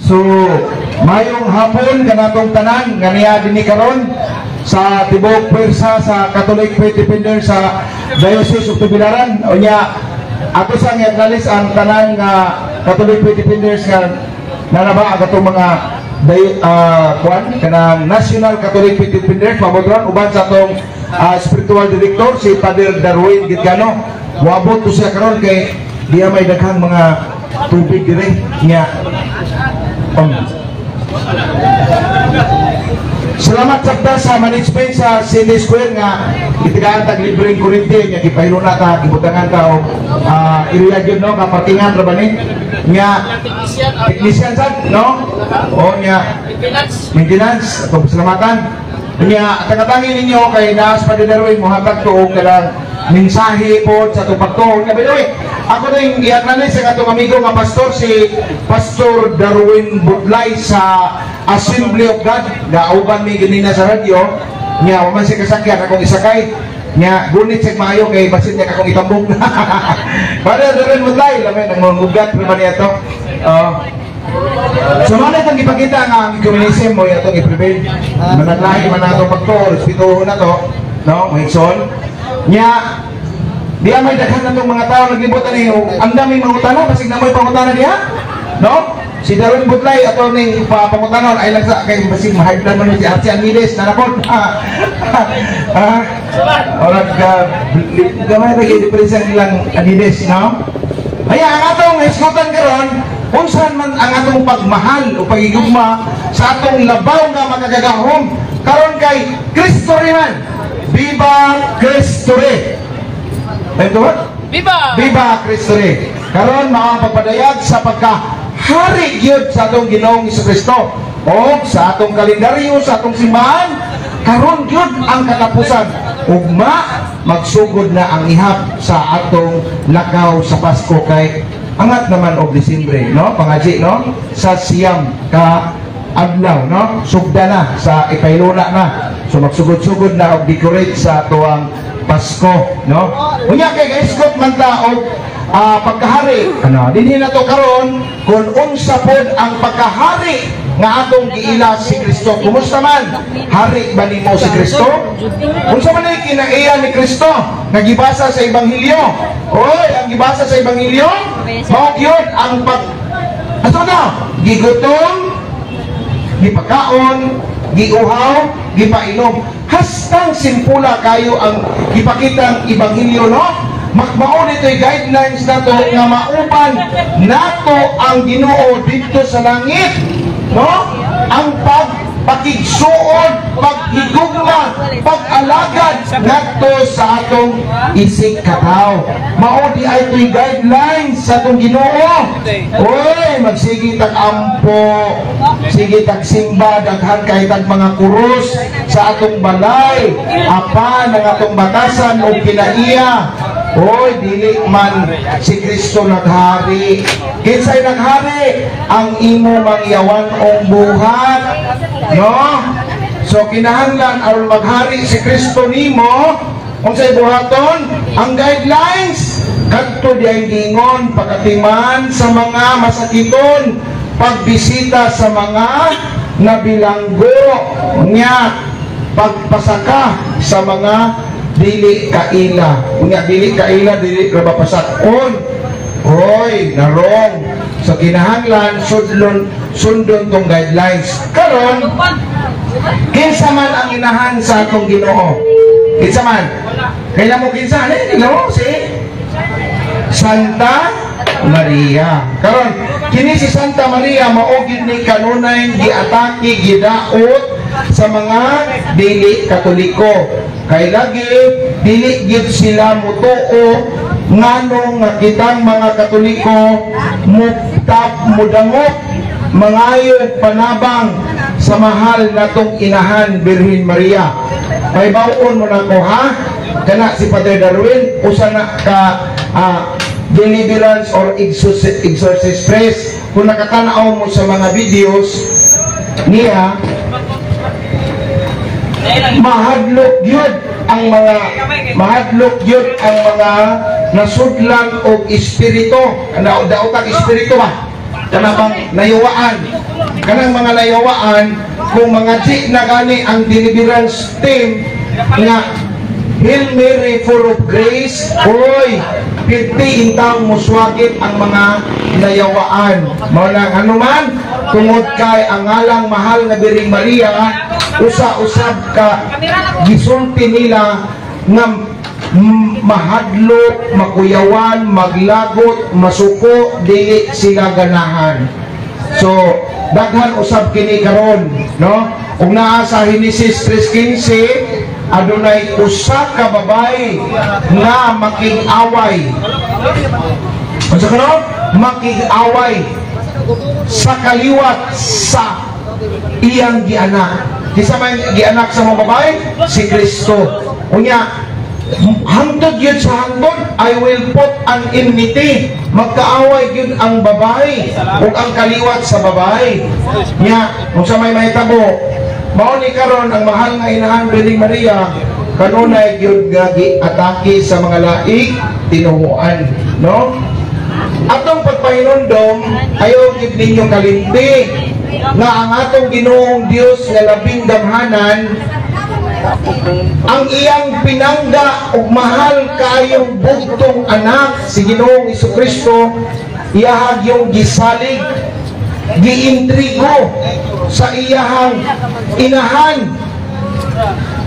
So, mayong hapon kanatong tanan nga niya dinhi karon sa tibuok pwersa sa Catholic Faith Defender sa Diocese of Tagbilaran. Unya ato sang i-acknowledge ang tanan nga Catholic Faith Defenders nga nanaba ang atong mga kuan kanang National Catholic Faith Defenders pabodron uban sa atong spiritual director, si Father Darwin Gitgano. Moabot to siya karon kay diya may daghang mga tubig dire nya. Salamat sabta sa management sa City Square nga itigaan tag libreng kuryente nga gipahilo na ta, gibutangan ta og area gyud, no, nga parkingan ra ba ni nga technician sad, no, o nya maintenance. Atong pasalamatan nya tagatangin ninyo kay naas pa din Darwin mohatag to og kanang mensahe po sa atong pagtuo. By the way, ako na yung i-acknowledge sa atong amigo nga pastor, si Pastor Darwin Butlay sa Assembly of God. Nauban mi ganina sa radyo nya, wa man siya kasakyan, akong isakay nya. Gunit siya maayo kay basin niya akong itambok. Father Darwin Butlay, lamay nang ugat pa niya to. So man itong gipakita nga ang ecumenism mo atong i-prevail. Managlahi man nato pagtuo, respetuhon na to, no, mahigson. Nya diya may daghan na tong mga tao naglibot ani, ang daming mangutana, basig na mo'y pangutana diha. No? Si Darwin Butlay ato ning pangutanon ay lang sa kay basig ma-high blood man si Archie Angiles na nakon. Ah, orag gamay ra gyud diferensya nilang Angiles, no? Kaya ang atong hisgutan karon, unsan man ang atong pagmahal o pagigugma sa atong labaw nga makagagahom karon kay Kristo rin man. Viva Cristo Rey! Ito ba? Viva! Viva Cristo Rey! Karon mao ang pagpadayag sa pagkahari gyud sa atong Ginoong Kristo o sa atong kalendaryo sa atong simbahan, karon gyud ang katapusan. Ugma magsugod na ang ihap sa atong lakaw sa Pasko kay angat naman og Disyembre, no, pangaji, no, sa 9 ka adlaw, no, sugda na sa ipahiluna na. So magsugod-sugod na og decorate sa atuang Pasko, no. Unya kay gaisgot man ta og pagkahari, ano, dinhi na to karon kung unsa pod ang pagkahari nga atong giila si Kristo. Kumusta man, hari ba nimo si Kristo? Unsa man ay kinaiya ni Kristo nga gibasa sa Ebanghelyo? Oy, ang gibasa sa Ebanghelyo mao gyud ang pag ato na gigutom, gipakaon, giuhaw, gipainom. Hastang simpula kayo ang gipakitang Ebanghelyo, no? Mao dito'y guidelines nato nga mauban nato ang Ginoo dito sa langit, no? Ang pagpakigsuod, paghigugma, pag-alagad ngadto sa atong isig kataw. Mao di ay ito'y guidelines sa atong Ginoo. Oy, magsige tag ampo, sige tag simba, daghan kay tag mga krus sa atong balay, apan ang atong batasan o kinaiya. Oy, dili man si Kristo naghari. Kinsay naghari? Ang imo mangyawan-ong buhat. No? So kinahanglan aron maghari si Kristo nimo, unsay buhaton? Ang guidelines kadto di giingon, pagkatiman sa mga masakiton, pagbisita sa mga nabilanggo, nya pagpasaka sa mga dili kaila. Unya dili kaila, dili ra ba pasakon? Hoy, narong. So kinahanglan sundon sundon tong guidelines. Karon, kinsa man ang inahan sa atong Ginoo? Kinsa man? Kailan mo kinsa? Ano mo si Santa Maria. Karon, kini si Santa Maria mao gyud ni kanunay giatake, gidaot sa mga dili Katoliko. Kay lagi dili gyud sila mutuo ngano nga kitang mga Katoliko mutap, mudangop, mangayo panabang sa mahal natong inahan Birhen Maria. Pahibawon mo na ko, ha. Kana si Padre Darwin usa na ka deliverance or exorcist priest. Kung nakatanaw mo sa mga videos niya, mahadlok gyud ang mga nasudlan og espiritu, na daotang espiritu ba, kana bang nayuwaan. Kanang mga layawaan, kung mga di na gani ang deliverance team nga "Hail Mary, full of grace," oy, pirti intang muswagit ang mga layawaan. Mao lang anuman, tungod kay ang ngalang Mahal nga Birheng Maria, usa-usab ka gisulti nila nga mahadlok, makuyawan, maglagot, masuko, dili sila ganahan. So, daghan usab kini karon, no? Ug naa sa Genesis 3:15, adunay usa ka babay nga makig-away. Unsa karon? Makig-away sa kaliwat sa iyang gianak. Kinsa may gianak sa mga babae? Si Kristo. Unya, hangtod yun sa hangtod, "I will put an enmity." Magkaaway yun ang babae ug ang kaliwat sa babae. Nya, kung sa may mahitabo, mao ni karon ang mahal nga inahan Birheng Maria, kanunay gyud nga giatake sa mga laing tinuhuan, no? Atong pagpahinumdom, ayaw gyud ninyo kalimti nga ang atong Ginoong Dios nga labing gamhanan, ang iyang pinangga ug mahal kaayong bugtong anak, si Ginoong Kristo, iyahag yung gisalig, giintrigo sa iyahang inahan.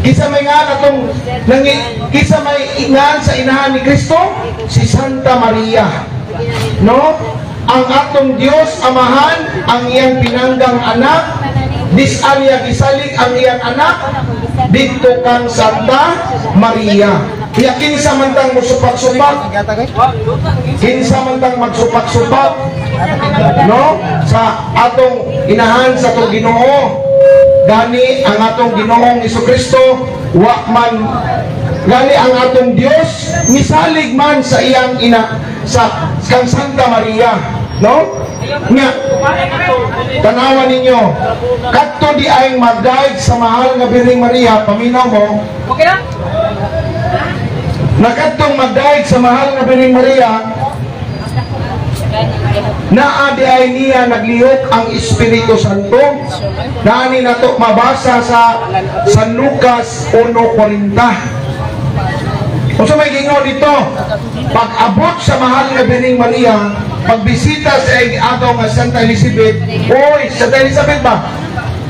Kinsa may nga atong nangi, kinsa may ingan sa inahan ni Kristo? Si Santa Maria, no? Ang atong Dios Amahan, ang iyang pinanggang anak, bisan niya gisalig ang iyang anak didto kang Santa Maria. Iya, kinsa man tang musupak-supak, kinsa man tang magsupak-supak, no, sa atong inahan sa atong Ginoo? Gani ang atong Ginoong Kristo, wa man gani ang atong Dios misalig man sa iyang ina, sa kang Santa Maria, no? Nga tanawan ninyo kadto di ay mag-guide sa mahal nga Birheng Maria, paminaw mo. Okay na? Na kadtong mag-guide sa mahal nga Birheng Maria, naa di ay niya naglihok ang Espiritu Santo. Naani nato mabasa sa San Lucas 1:40. Unsa may gingon dito? Pag-abot sa mahal nga Birheng Maria, pagbisita sa ato nga Santa Elizabeth, oy, Santa Elizabeth ba?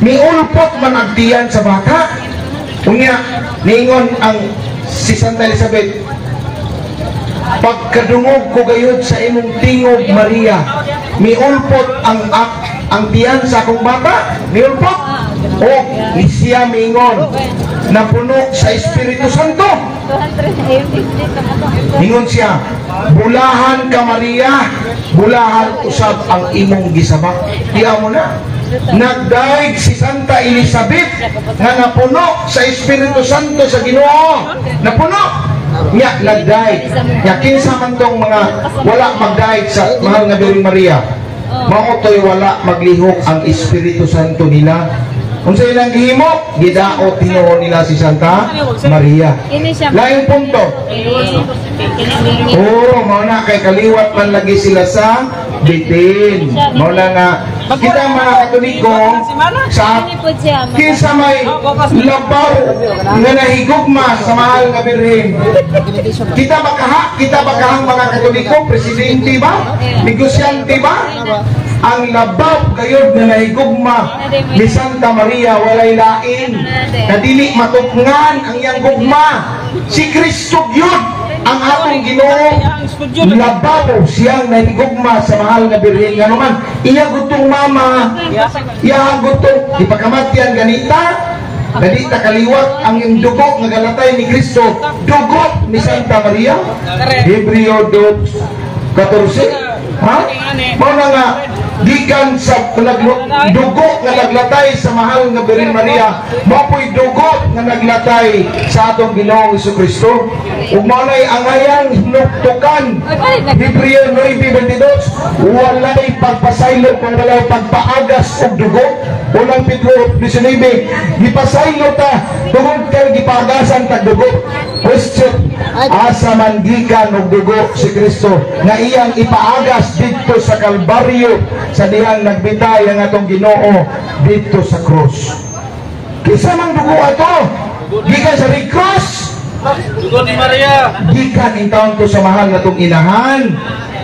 Miulpot man ang tiyan sa bata. Unya, niingon ang si Santa Elizabeth, "Pagkadungog ko gayud sa imong tingog, Maria, miulpot ang tiyan sa akong bata, miulpot." O, siya miingon, napuno sa Espiritu Santo. Ingon siya, "Bulahan ka, Maria, bulahan usab ang imong gisabak." Diya mo na. Nagdaig si Santa Elizabeth nga napuno sa Espiritu Santo sa Ginoo. Napuno. Nya nagdaig. Nya kinsa man tong mga wala magdaig sa mahal nga Birheng Maria? Mao to'y wala maglihok ang Espiritu Santo nila. Unsa ilang gihimo? Gidaot tinuo nila si Santa Maria. Laing punto. Oo, mao na kay kaliwat man lagi sila sa bitin. Mao na nga kita mga Katoliko sa kinsa may labaw nga nahigugma sa mahal nga Birhen? Kita ba kaha? Kita ba kahang mga Katoliko? Presidente ba? Negosyante ba? Ang labaw gayod nga nahigugma ni Santa Maria, walay lain na dili matupngan ang iyang gugma. Si Kristo gyud ang atong Ginoo, labaw siyang nahigugma sa mahal nga Birhen. Ngano man, iya gutong mama, iya gutong ipakamatyan ganita Ganita kaliwat ang iyong dugo nga galatay ni Kristo, dugo ni Santa Maria. Hebreo 2:14. Ha? Mao na nga gikan sa dugo nga naglatay sa mahal nga Birhen Maria, mao po'y dugo nga naglatay sa atong Ginoong Kristo. Ug mao na'y angayang hinuktukan. Hebreo 9:22, walay pagpasaylo kung walay pagpaagas og dugo. Unang Pedro 19, gipasaylo ta tungod kay gipaagasan tag dugo. Question. Asa man gikan og dugo si Kristo nga iyang ipaagas didto sa Kalbaryo sa dihang nagbitay ang atong Ginoo didto sa krus? Kinsa mang dugo ato? Gikan sa Red Cross? Dugo ni Maria. Gikan intawon ko sa mahal natong inahan.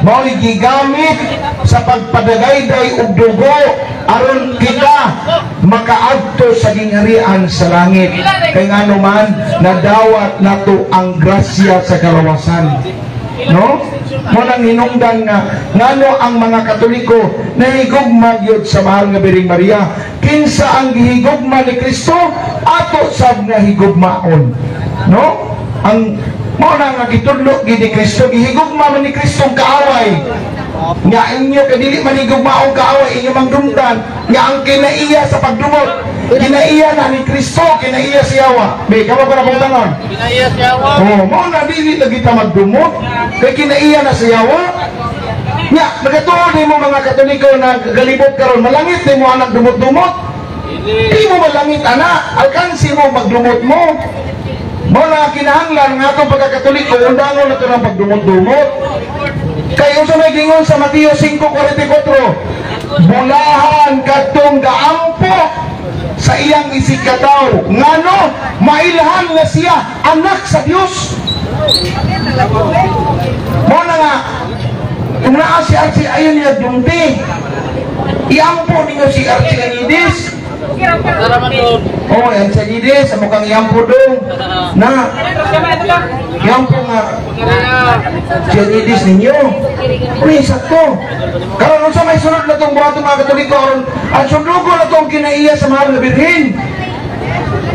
Mao'y gigamit sa pagpadagayday og dugo aron kita makaadto sa gingharian sa langit, kay ngano man nadawat nato ang grasya sa kalawasan, no? Mo nang hinungdan nga ngano ang mga Katoliko nahigugma gyud sa mahal nga Birheng Maria. Kinsa ang gihigugma ni Kristo, ato sab nga higugmaon, no? Ang mao na nga gitudlo gid ni Kristo, gihigugma man ni Kristo ang kaaway nga inyo, kay dili man higugmaong kaaway, inyo mang dumtan nga ang kinaiya sa pagdumot, kinaiya na ni Kristo, kinaiya siya wa be kamo para pong tanon. Kinaiya siya wa. Oh, mao na dili na kita magdumot kay kinaiya na siya wa. Nya, nagatuo nimo mga Katoliko na galibot karon, malangit nimo anak dumot-dumot? Dili. Di mo malangit ana, alkansi mo magdumot mo. Mao na kinahanglan nga atong pagkakatoliko, undangon na to ng pagdumot-dumot. Kay unsa may gingon sa Mateo 5:44? Bulahan kadtong gaampo sa iyang isigkatawo. Ngano mailhan nga siya anak sa Dios. Mao na nga kung naa si Archie ayon niya dumti. Iampo ninyo si Archie Anidis. Tara man doon. Oh, yan sa Anidis, sa mukhang iampo dong. Na, iampo nga Maria. si Anidis ninyo. Uy, sakto. Karon unsa may sunod na tong buhaton, mga Katoliko, aron ang sundugo na tong kinaiya sa mahal na Birhen?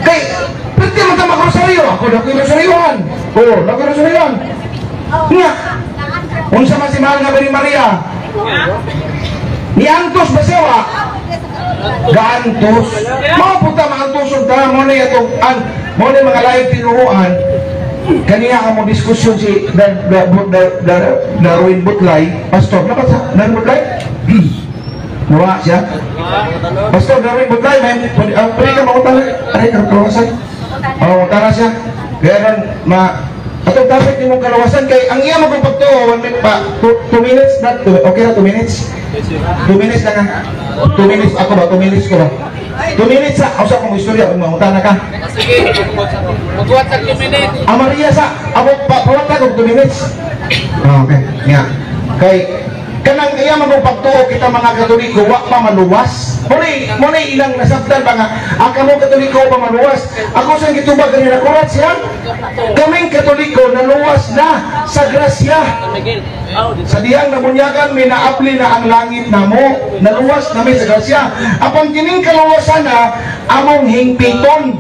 Kay pwede man ta magrosaryo. Ako na ko'y rosaryohan. Oh, na ko'y rosaryohan. Nga, unsa man si mahal nga Birhen Maria? Niantos ba siya wa? Gaantos. Mao punta maantoson ta mo na itong an mo na mga laing tinuruan. Kaniya ang mo diskusyon si Darwin Butlay, pastor na ba sa Darwin Butlay? Nawa siya. Pastor Darwin Butlay, may pwede pwede ka mangutana ay kalawasan. Oh, mangutana siya. Kaya ron ma atong topic nimong kalawasan kay ang iya magong pagtuo 1 minute pa, 2 minutes not two, okay na 2 minutes. 2 minutes na nga. 2 minutes ako ba? 2 minutes ko ba? 2 minutes sa ako sa akong istorya kung mangutana ka. Sige. Magbuhat sa 2 minutes. Ang Maria sa ako pa pawag og 2 minutes. Okay. Nga. Kay kanang iya magong pagtuo kita mga Katoliko wa pa maluwas. Mo ilang nasabtan ba nga ang kamo Katoliko pa maluwas. Ako sa gitubag kanila kurat siya. Kaming Katoliko naluwas na sa grasya. Miguel. Sa dihang nabunyagan, may naabli na ang langit namo. Naluwas nami sa grasya. Apan kining kaluwasan na among hingpiton.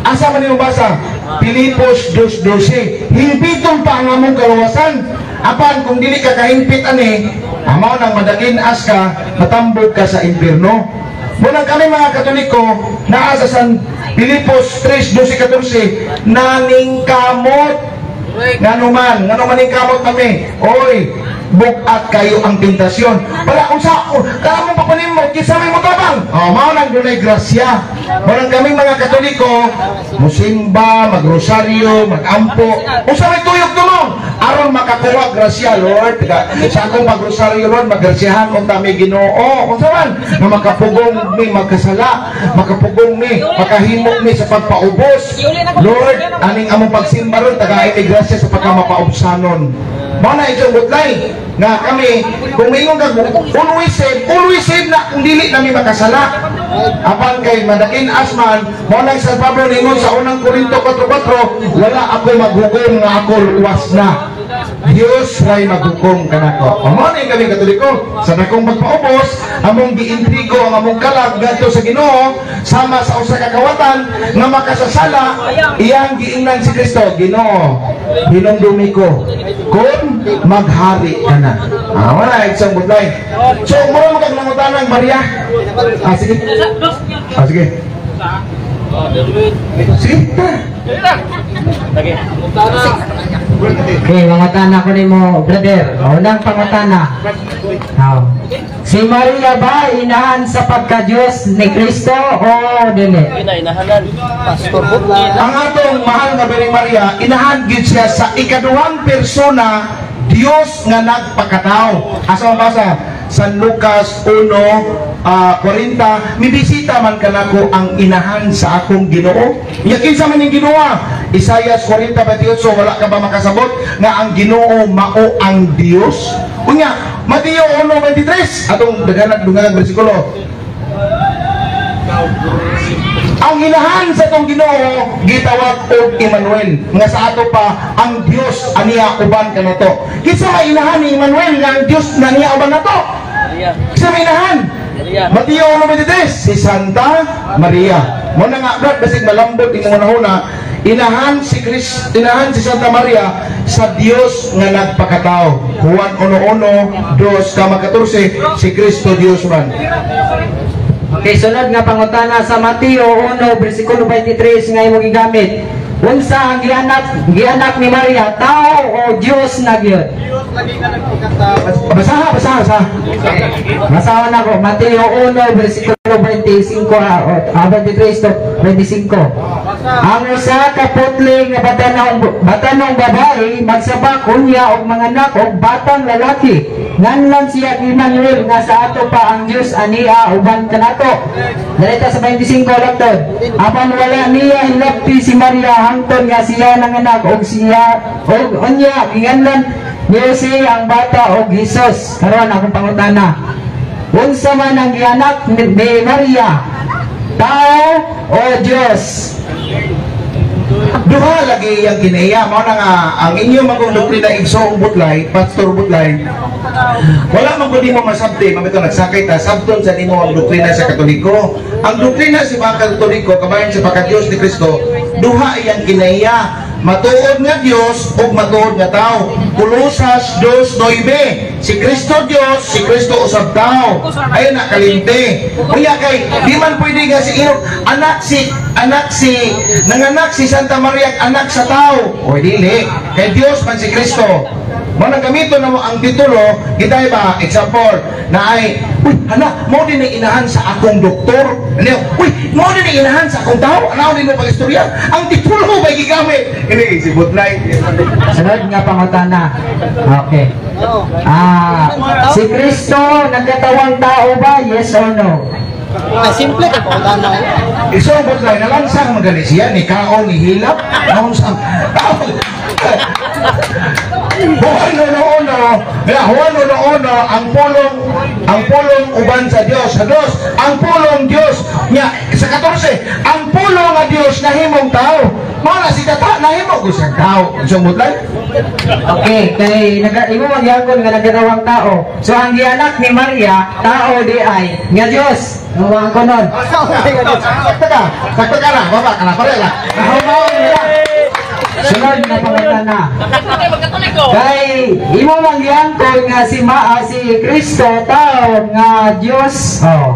Asa man yung basa? Pilipos 2:12. Hingpiton pa ang among kaluwasan. Apan kung dili ka kahingpit ani, amo nang madagin as ka, matambog ka sa impierno. Munang kami mga Katoliko, naa sa San Pilipos 3:12-14, naningkamot. Ngano man ning kamot kami? Oy, bugat kayo ang tentasyon. Para kung sa kamo papanimot kinsa may motabang. Oh, mao nang dunay grasya. Mao nang kaming mga Katoliko, musimba, magrosaryo, magampo. Unsa may tuyok tulong? Aron makakuha grasya, Lord. Sa akong pagrosaryo, Lord, magrasyahan unta mi Ginoo. Unsa man nga makapugong mi magkasala, makapugong mi, makahimo mi sa pagpaubos. Lord, aning among pagsimba ron tagaay mi grasya sa pagkamapaubsanon. Mao na itong butlay nga kami kung maingon ka always save, always save na kung dili nami makasala. Apan kay madakin asman, mao nang San Pablo ningon sa unang Korinto 4:4, "Wala ako maghukom nga ako luwas na. Diyos ray maghukom kanako." O mao na yung kami Katoliko sa dakong pagpaubos, among giintrigo ang among kalag ngadto sa Ginoo sama sa usa ka kawatan nga makasasala, iyang giingnan si Kristo, "Ginoo, hinumdumi ko kung maghari ka na." Ah, wala isang butlay. So, mura mo kag nangutanang Maria. Ah, sige. Ah, sige. Oh, Darwin. Sige, tara. Lagi. Mutana. Okay, mangutana ko nimo, brother. Unang pangutana. Oh. Si Maria ba inahan sa pagka-Diyos ni Kristo o dili? Ang atong mahal nga Birheng Maria, inahan gid siya sa ikaduhang persona, Dios nga nagpakatao. Asa mabasa? San Lucas 1, 40, "Mibisita man kanako ang inahan sa akong Ginoo." Nya kinsa man ning Ginoo? Isaias 40:28, wala ka ba makasabot nga ang Ginoo mao ang Dios? Unya, Mateo 1:23, atong daghanag dunganag bersikulo. Ang inahan sa atong Ginoo gitawag og Emmanuel, nga sa ato pa ang Dios aniya uban kanato. Kinsa may inahan ni Emmanuel nga ang Dios na niya uban nato? Kinsa may inahan? Mateo 1:23, si Santa Maria. Mo na nga, brad, basig malambot imong hunahuna, inahan si Chris, inahan si Santa Maria sa Dios nga nagpakatao. Juan 1:1, 2:14, si Kristo Dios man. Okay, sunod nga pangutana, sa Mateo 1 bersikulo 23 nga imong gigamit. Unsa ang gianak ni Maria, tao o Dios na gyud? Basaha, basaha, basaha. Basahon ako, Mateo 1 bersikulo 25 23 to 25. Ang usa ka putli nga batanong babae magsabak unya og manganak og batang lalaki. Nganlan siya Emmanuel, nga sa ato pa ang Dios ania uban kanato. Dalita sa 25 laktod. Apan wala niya hinapti si Maria hangtod nga siya nanganak og siya og unya ginganlan ni Jose ang bata og Jesus. Karon akong pangutana. Unsa man ang gianak ni Maria? Tao o Dios? Duha lagi yang kinaiya. Mao na nga ang inyo magong doktrina, igsoong Butlay, Pastor Butlay. Wala man gud nimo masabti, mabito nagsakay ta sabton sa nimo ang doktrina sa Katoliko. Ang doktrina sa mga Katoliko kabahin sa pagka-Dios ni Kristo, duha iyang kinaiya. Matuod nga Dios ug matuod nga tao. Colosas 2:9. Si Kristo Dios, si Kristo usab tao. Ayun na kalimte. Unya kay di man pwede nga si Enoch anak si nanganak si Santa Maria anak sa tao. O dili, kay Dios man si Kristo. Mo na gamito na mo ang titulo, kita ba, example, na ay, "Uy, hala, mo din ang inahan sa akong doktor." Ano, "Uy, mo din ang inahan sa akong tao." Ano din mo pag-istorya? Ang titulo ba gigamit? Ini si Butlay. Sunod nga pangutana. Okay. Ah, si Kristo nagkatawang tao ba? Yes or no? Ah, simple ka pangutana. Iso Butlay, nalansang magali siya, ni kaon, ni hilap, naunsang tao. Juan 1:1, mira, Juan 1:1, ang pulong uban sa Dios. Sa Dios, ang pulong Dios. Nya, sa 14, ang pulong nga Dios nahimong tao. Mao na si tata nahimo ko siyang tao. Isong Butlay? Okay, kay naga imo magyakon nga nagkatawang tao. So ang gianak ni Maria, tao di ay nga Dios. Mo ko nun. Sakto ka, sakto ka na, baba ka na, pare na. Nahumaon nila. Sunod na pangutana. Kay imo man giyangkon nga si Kristo tao nga Dios. Oh.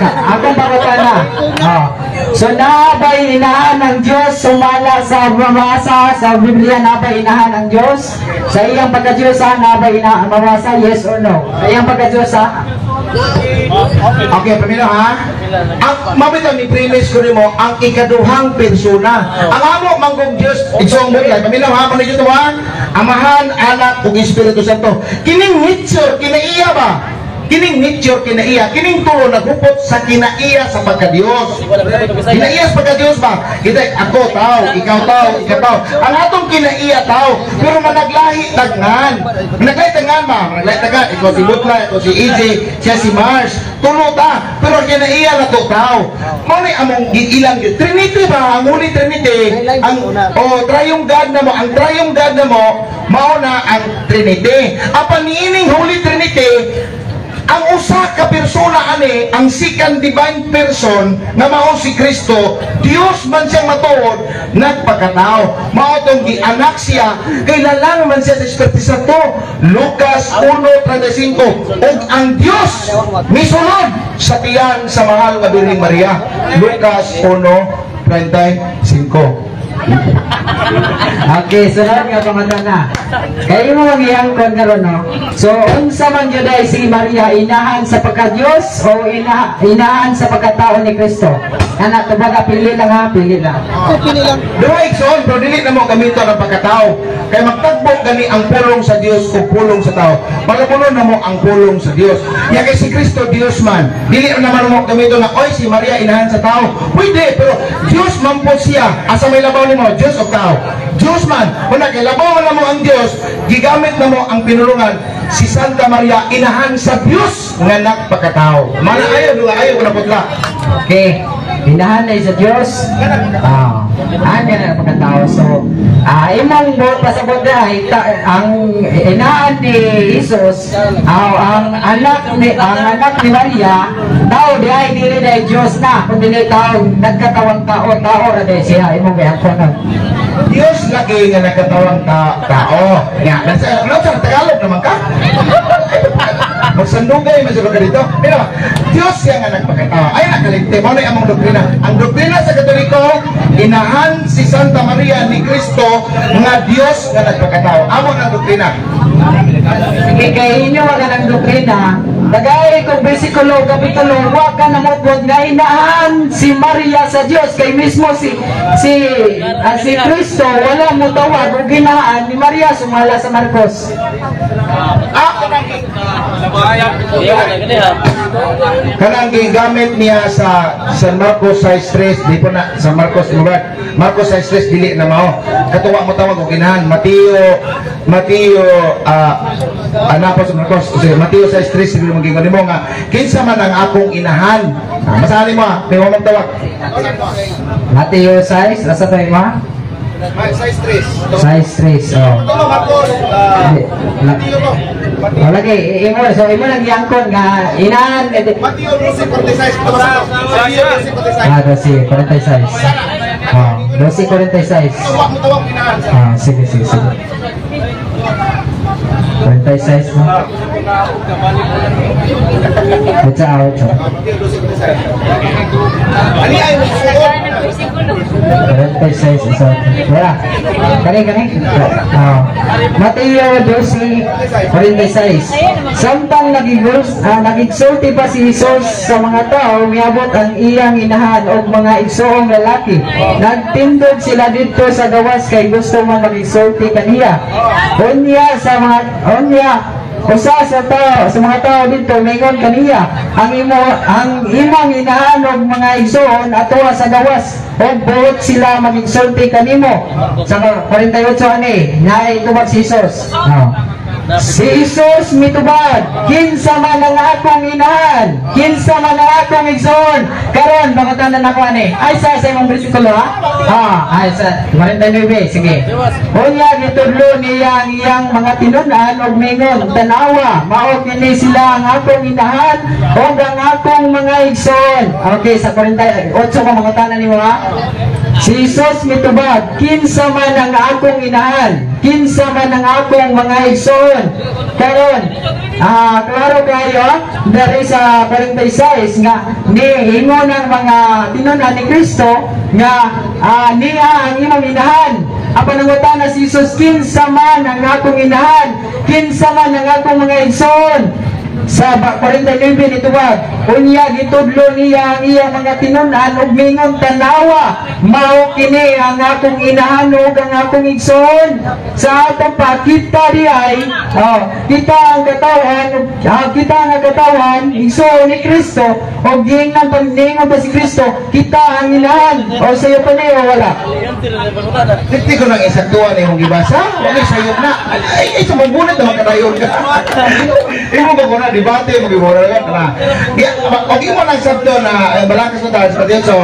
Akong pangutana. Oh. So naa ba'y inahan ng Dios sumala sa mabasa sa Biblia, naa ba'y inahan ang Dios? Sa iyang pagka-Diyos, naa ba'y inahan mabasa, yes or no? Sa iyang pagka-Diyos? Okay, pamilya ha. Ang mabitaw ni premise ko nimo ang ikaduhang persona. Ang amo manggong Dios, igsoong Butlay, pamilya ha, manidyo to ha. Amahan, Anak ug Espiritu Santo. Kining nature kinaiya ba? Kining nature kinaiya, kining tulo nagupot sa kinaiya sa pagka-Dios. Kinaiya sa pagka-Dios ba? Kita ako tao, ikaw tao, ikaw tao. Ang atong kinaiya tao, pero managlahi tagnan. Managlahi tagnan ba? Managlahi tagnan. Ikaw si Butlay, ikaw si EJ, siya si Mars. Tulo ta, pero kinaiya na to tao. Mao ni among giilang yun. Trinity ba? Ang Holy Trinity, ang oh, triune God na mo, ang triune God na mo, mao na ang Trinity. Apan niining Holy Trinity, ang usa ka persona ani, ang second divine person nga mao si Kristo, Dios man siyang matuod, nagpakatao. Mao tong gianak siya kay lalang man siya sa Espiritu Santo. Lucas 1:35, ug ang Dios misulod sa tiyan sa mahal nga Birheng Maria. Lucas 1:35. Okay, sunod nga pangutana. Kay imo gihangkon karon, no. So unsa man gyud ay si Maria, inahan sa pagka-Dios o inahan sa pagkatao ni Kristo? Ana tubaga, pili lang ha, pili lang. Pili lang. Duha, igsoon, pero dili na mo gamiton ang pagkatao. Kay magtagbo gani ang pulong sa Dios ug pulong sa tao. Palapunon na mo ang pulong sa Dios. Ya kay si Kristo Dios man. Dili na naman mo gamiton na, "Oy, si Maria inahan sa tao." Pwede, pero Dios man po siya. Asa may labaw nimo, Dios o tao? Dios man. Una kay labaw na mo ang Dios, gigamit na mo ang pinulungan si Santa Maria inahan sa Dios nga nagpakatao. Mana ayo duha, ayo ko na putla. Okay. Inahan na sa Dios. Ah, ganun ang pagkatao. So, imong buot pasabot na ang inahan ni Jesus, ang anak ni Maria, tao di ay, dili na Dios na, kundi dili tao, nagkatawang tao, tao ra di siya imong gihangkon. Dios lagi nga nagkatawang tao. Nga, nasa Tagalog naman ka. Magsandugay man ka dito. Pero Dios siya nga nagpakatao. Ay nakaligte mo na among doktrina. Ang doktrina sa Katoliko, inahan si Santa Maria ni Kristo nga Dios nga nagpakatao. Amo ang doktrina. Sige, kay inyo wala ng doktrina. Dagay kung bersikulo, kapitulo, wa ka namutbot nga inahan si Maria sa Dios kay mismo si si si Kristo wala mo tawag og ginahaan ni Maria sumala sa Marcos. Ah, kanang gigamit niya sa San Marcos 6.3, di po na San Marcos Imurat. Marcos 6.3 dili na mao. Katuwa mo tawag og ginahan Mateo Mateo ana po sa Marcos kasi Mateo 6.3 siguro magingon nimo nga kinsa man ang akong inahan. Ah, masali mo ah, may mo tawag. Mateo 6, asa tayo mo? 6.3. 6.3, oh. Ito Marcos, Mateo ko. Oh, lagi, imo, so imo lang gihangkon nga inahan Mateo 12.46. Mateo 12.46. Ah, 12.46. Oh, 12.46. Wa mo tawag inahan. Ah, sige, sige, sige. 46 mo. What's out? Mateo 12.46. Ani ay mo suot. 46 isa. Wala. Kani, kani. Ah. Mateo 12:46. Samtang nagigsulti pa si Jesus sa mga tao, miabot ang iyang inahan og mga igsoong lalaki. Nagtindog sila didto sa gawas kay gusto man magigsulti kaniya. Unya usa sa mga tao didto mingon kaniya, Ang imong inahan og mga igsoon atoa sa gawas ug buot sila magigsulti kanimo." Sa 48 ani, naay tubag si Jesus. Oh. Si Jesus mitubag, "Kinsa man ang akong inahan, kinsa man ang akong igsoon?" Karon pangutanan ako ani. Ay sa imong bersikulo ha? Ah, ay sa 49, sige. Unya gitudlo niya ang iyang mga tinun-an ug mingon, "Tanawa, mao kini sila ang akong inahan ug ang akong mga igsoon." Okay, sa 48 ko mangutana nimo ha. Si Jesus mitubag, "Kinsa man ang akong inahan, kinsa man ang akong mga igsoon?" Karon, klaro kayo dari sa 46 nga niingon ang mga tinun-an ni Kristo nga niya ang imong inahan. Apan nangutana si Jesus, "Kinsa man ang akong inahan, kinsa man ang akong mga igsoon?" Sa 49 nitubag, "Unya gitudlo niya ang iyang mga tinun-an ug mingon, 'Tanawa, mao kini ang akong inahan ug ang akong igsoon.'" Sa atong pa kita di ay, oh, kita ang katawan, kita ang katawan, igsoon ni Kristo, ug giingnan pag niingon pa si Kristo, kita ang inahan. O sayo pa niyo wala? Hindi ko lang isaktuan imong gibasa. Wag sayop na. Ay, ay sa magunat naman kadayon ka. Imo ba ko na debate mo gibora ka na. Di og imo lang sabto na balakas na tayo sa so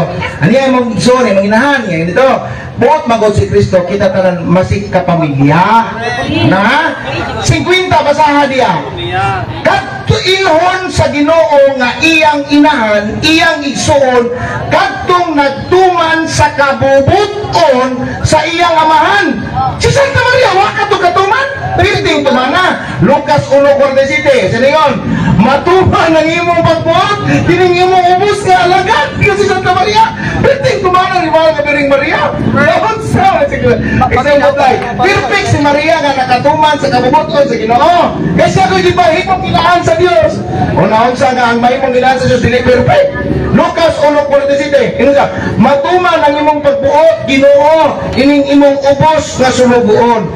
ani ay mong igsoon, imong inahan nga dito. Buot magod si Kristo kita tanan masik ka pamilya. Na 50 basaha diya. Kadto ilhon sa Ginoo nga iyang inahan, iyang igsoon, kadtong nagtuman sa kabubuton sa iyang amahan. Si Santa Maria wa kadto katuman. Pirting tumana. Lucas 1:47. Siningon, matuman ang imong pagbuot, kining imong ubos nga alagad nga si Santa Maria. Pirting tumana ni mahal nga Birheng Maria. Naon sa Isang butlay. Perfect si Maria nga nakatuman sa kabubuton sa Ginoo. Kay siya ko'y di ba himong ilaan sa Dios. Unahon sa nga ang mahimong ilaan sa Dios dili perfect. Lucas 1:47. Ingon siya, matuman ang imong pagbuot, Ginoo, ining imong ubos nga sulugoon.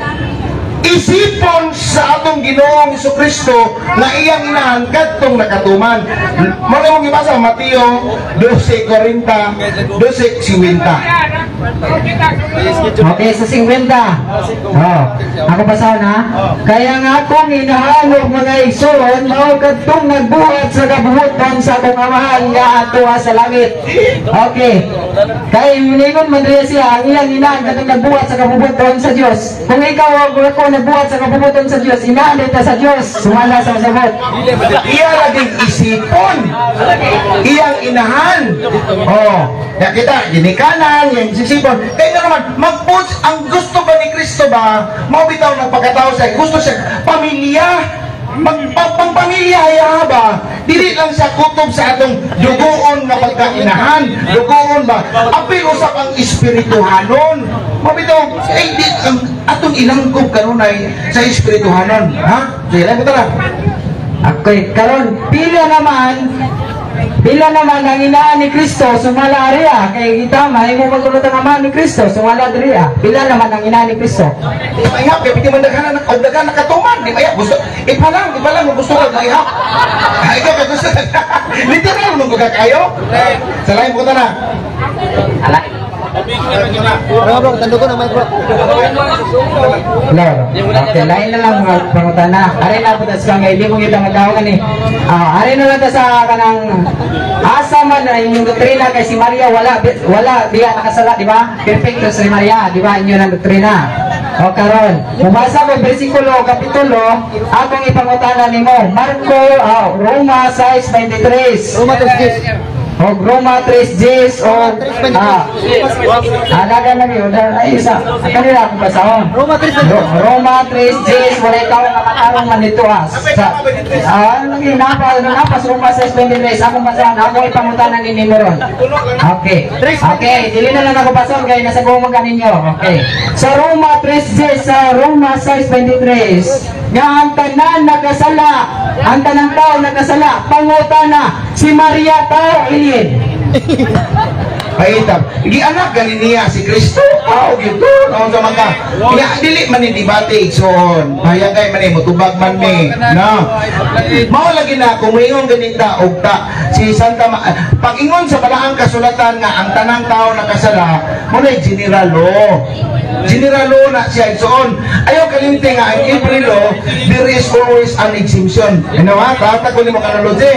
Isipon sa atong Ginoong Kristo na iyang inahan kadtong nakatuman. Mao na imong gibasa Mateo 12:40, 12:50. Okay, sa 50. Oh, ako basahon ha. Kaya nga akong inahan ug mga igsoon mao kadtong nagbuhat sa kabuhuton sa akong Amahan nga atoa sa langit. Okay. Kay miningon man riya siya ang iyang inahan kadtong nagbuhat sa kabubuton sa Dios. Kung ikaw o ako nagbuhat sa kabubuton sa Dios, inahan ta sa Dios. Sumala sa masabot. Iya laging isipon. Iyang inahan. Oh, ya kita ginikanan, yang sisipon. Kaya nga naman, magputs, ang gusto ba ni Kristo ba, mao bitaw ng pagkatao siya, gusto siya, pamilya, pangpamilya haya ba? Dili lang siya kutob sa atong dugoon nga pagkainahan, dugoon ba? Apil usap ang espirituhanon. Mao bitaw, ay di, ang atong ilangkob kanunay sa espirituhanon. Ha? Sige, lang ko tara. Okay, karon pila naman ang inaan ni Kristo sumala ariya kay kita mahimo magulot ang ama ni Kristo sumala diriya. Pila naman ang inaan ni Kristo? Di maihap, kaya piti man daghan na og daghan nakatuman, di maihap gusto. Ipalang mo gusto ka maihap. Ah, ikaw ka gusto. Literal mo ka kayo. Sa lain ko na. Ala. Bro, bro, tando ko na mic, bro. Lord. Okay, lain na lang mga pangutana. Ari na po tas kang hindi mo kita magdawag ani. Ah, ari na lang ta sa kanang asa man na inyong doktrina kay si Maria wala wala diya nakasala, di ba? Perfecto si Maria, di ba? Inyo ng doktrina. O karon, mubasa ko bersikulo kapitulo, akong ipangutana nimo. Marco, Roma 6:23. Roma 3:10. O Roma 3:10 o dagan lagi ay isa. Kanila akong basahon. Roma 3:10. Roma 3:10, walay tao nga matarong man dito ah. Sa lagi napa napa sa Roma 6:23 akong basahon, ako ipangutana ni nimo ron. Okay. Okay, dili na lang ako basahon kay nasa gumag ka ninyo. Okay. Sa Roma 3:10, sa Roma 6:23 nga ang tanan nagkasala, ang tanang tao nagkasala, pangutana si Maria tao alien? Pahitab. Gianak gani niya si Kristo. Tao gyud to. Naon sa mga. Ya dili man ni debate igsoon. Hayang kay man ni motubag man mi. No. Mao lagi na kung moingon ganita og ta si Santa pag-ingon sa balaang kasulatan nga ang tanang tao nakasala, mo na general law. General law na siya igsoon. Ayaw kalimti nga ang every law there is always an exemption. Ano ha? Tata ko nimo kanalogy.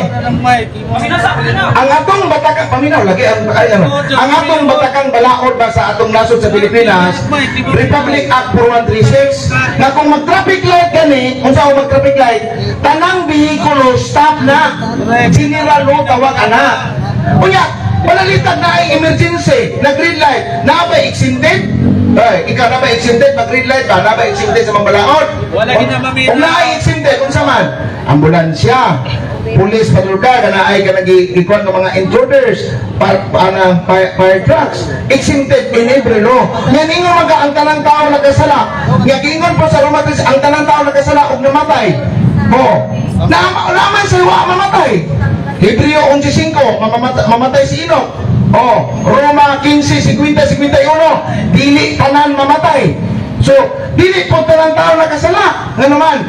Ang atong batakang paminaw lagi ang ay, ano, ang atong batakang balaod ba sa atong nasod sa Pilipinas, Republic Act 4136, na kung mag-traffic light gani, unsa ang mag-traffic light, tanang bihikulo stop na. General law tawag ana. Unya, panalitan na ay emergency na green light, na ba exempted? Ay, ikaw na ba exempted mag green light ba? Na ba exempted sa mga balaod? Wala gina mamina. Kung naay exempted, unsa man? Ambulansya, police patrol car, kana ay kanang gikuan ng mga intruders, anang fire trucks, exempted in every law. Nga ningon man ka ang tanang tao nagkasala. Nga giingon po sa Roma 3, ang tanang tao nagkasala ug namatay. Oh, na naman sa wa mamatay. Hebreo 11:5, mamatay si Enoch. Oh, Roma 15:50 51, dili tanan mamatay. So, dili po tanang tao nakasala. Nga naman,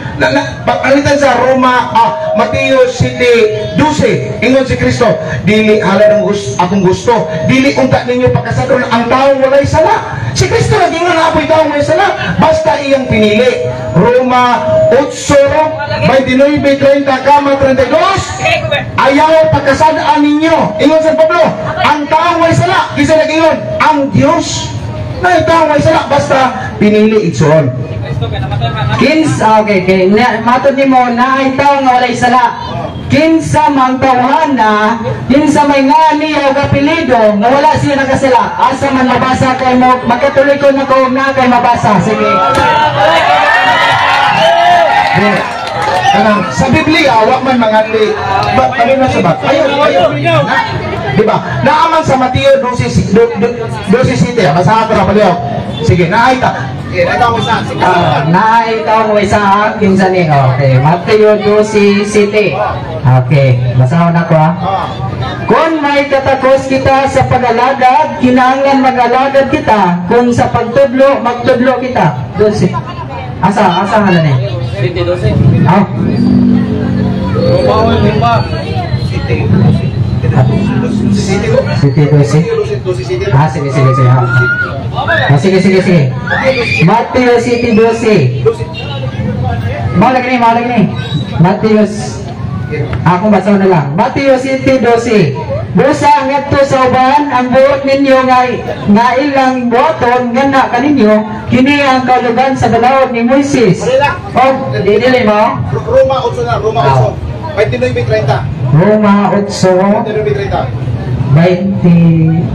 palitan sa Roma, Mateo 7:12, ingon si Kristo, dili halad ang akong gusto, dili unta ninyo pakasadon ang taong walay sala. Si Kristo nagingon na apoy taong walay sala, basta iyang pinili. Roma 8, 29, 30, kama 32, ayaw pagkasadaan ninyo. Ingon San Pablo, ang taong walay sala, kinsa nagingon? Ang Dios. Na taong walay sala, basta pinili igsoon. Kinsa, okay. Na, matod nimo na ay tao nga walay sala. Kinsa mang tawhana, kinsa may ngani o kapilido nga wala siya nakasala. Asa man mabasa kay mo, magkatuloy ko na ko na kay mabasa. Sige. Di, kanang sa Biblia wa man manganli ba ano na sa ba ayo ayo na, di ba naaman sa Mateo 12 12 city basahan ko na palihog. Sige, naay ta. Sige, naay ta mo isa. Sige. Ah, naay tao mo isa ha, kinsa ni. Okay, Mateo 12:7. Okay, basahon ako ha. Ah. Kung may katakos kita sa pag-alagad, kinahanglan mag-alagad kita. Kung sa pagtudlo, magtudlo kita. 12. Asa, asa nga ni? 20-12. Ah, Bawal ba? City. City. City 12. City. Ah, sige, sige, sige. Ah, ah, sige, sige, sige. Mateo 7:12. Mao lagi ni, mao lagi ni. Mateo. Akong basa na lang. Mateo 7:12. Busa ngadto sa uban ang buot ninyo nga ilang buhaton ngana kaninyo, kini ang kahulugan sa balaod ni Moises. Og di dili mo. Roma 8 na, Roma 8. 29:30. Roma 8 29:30. 20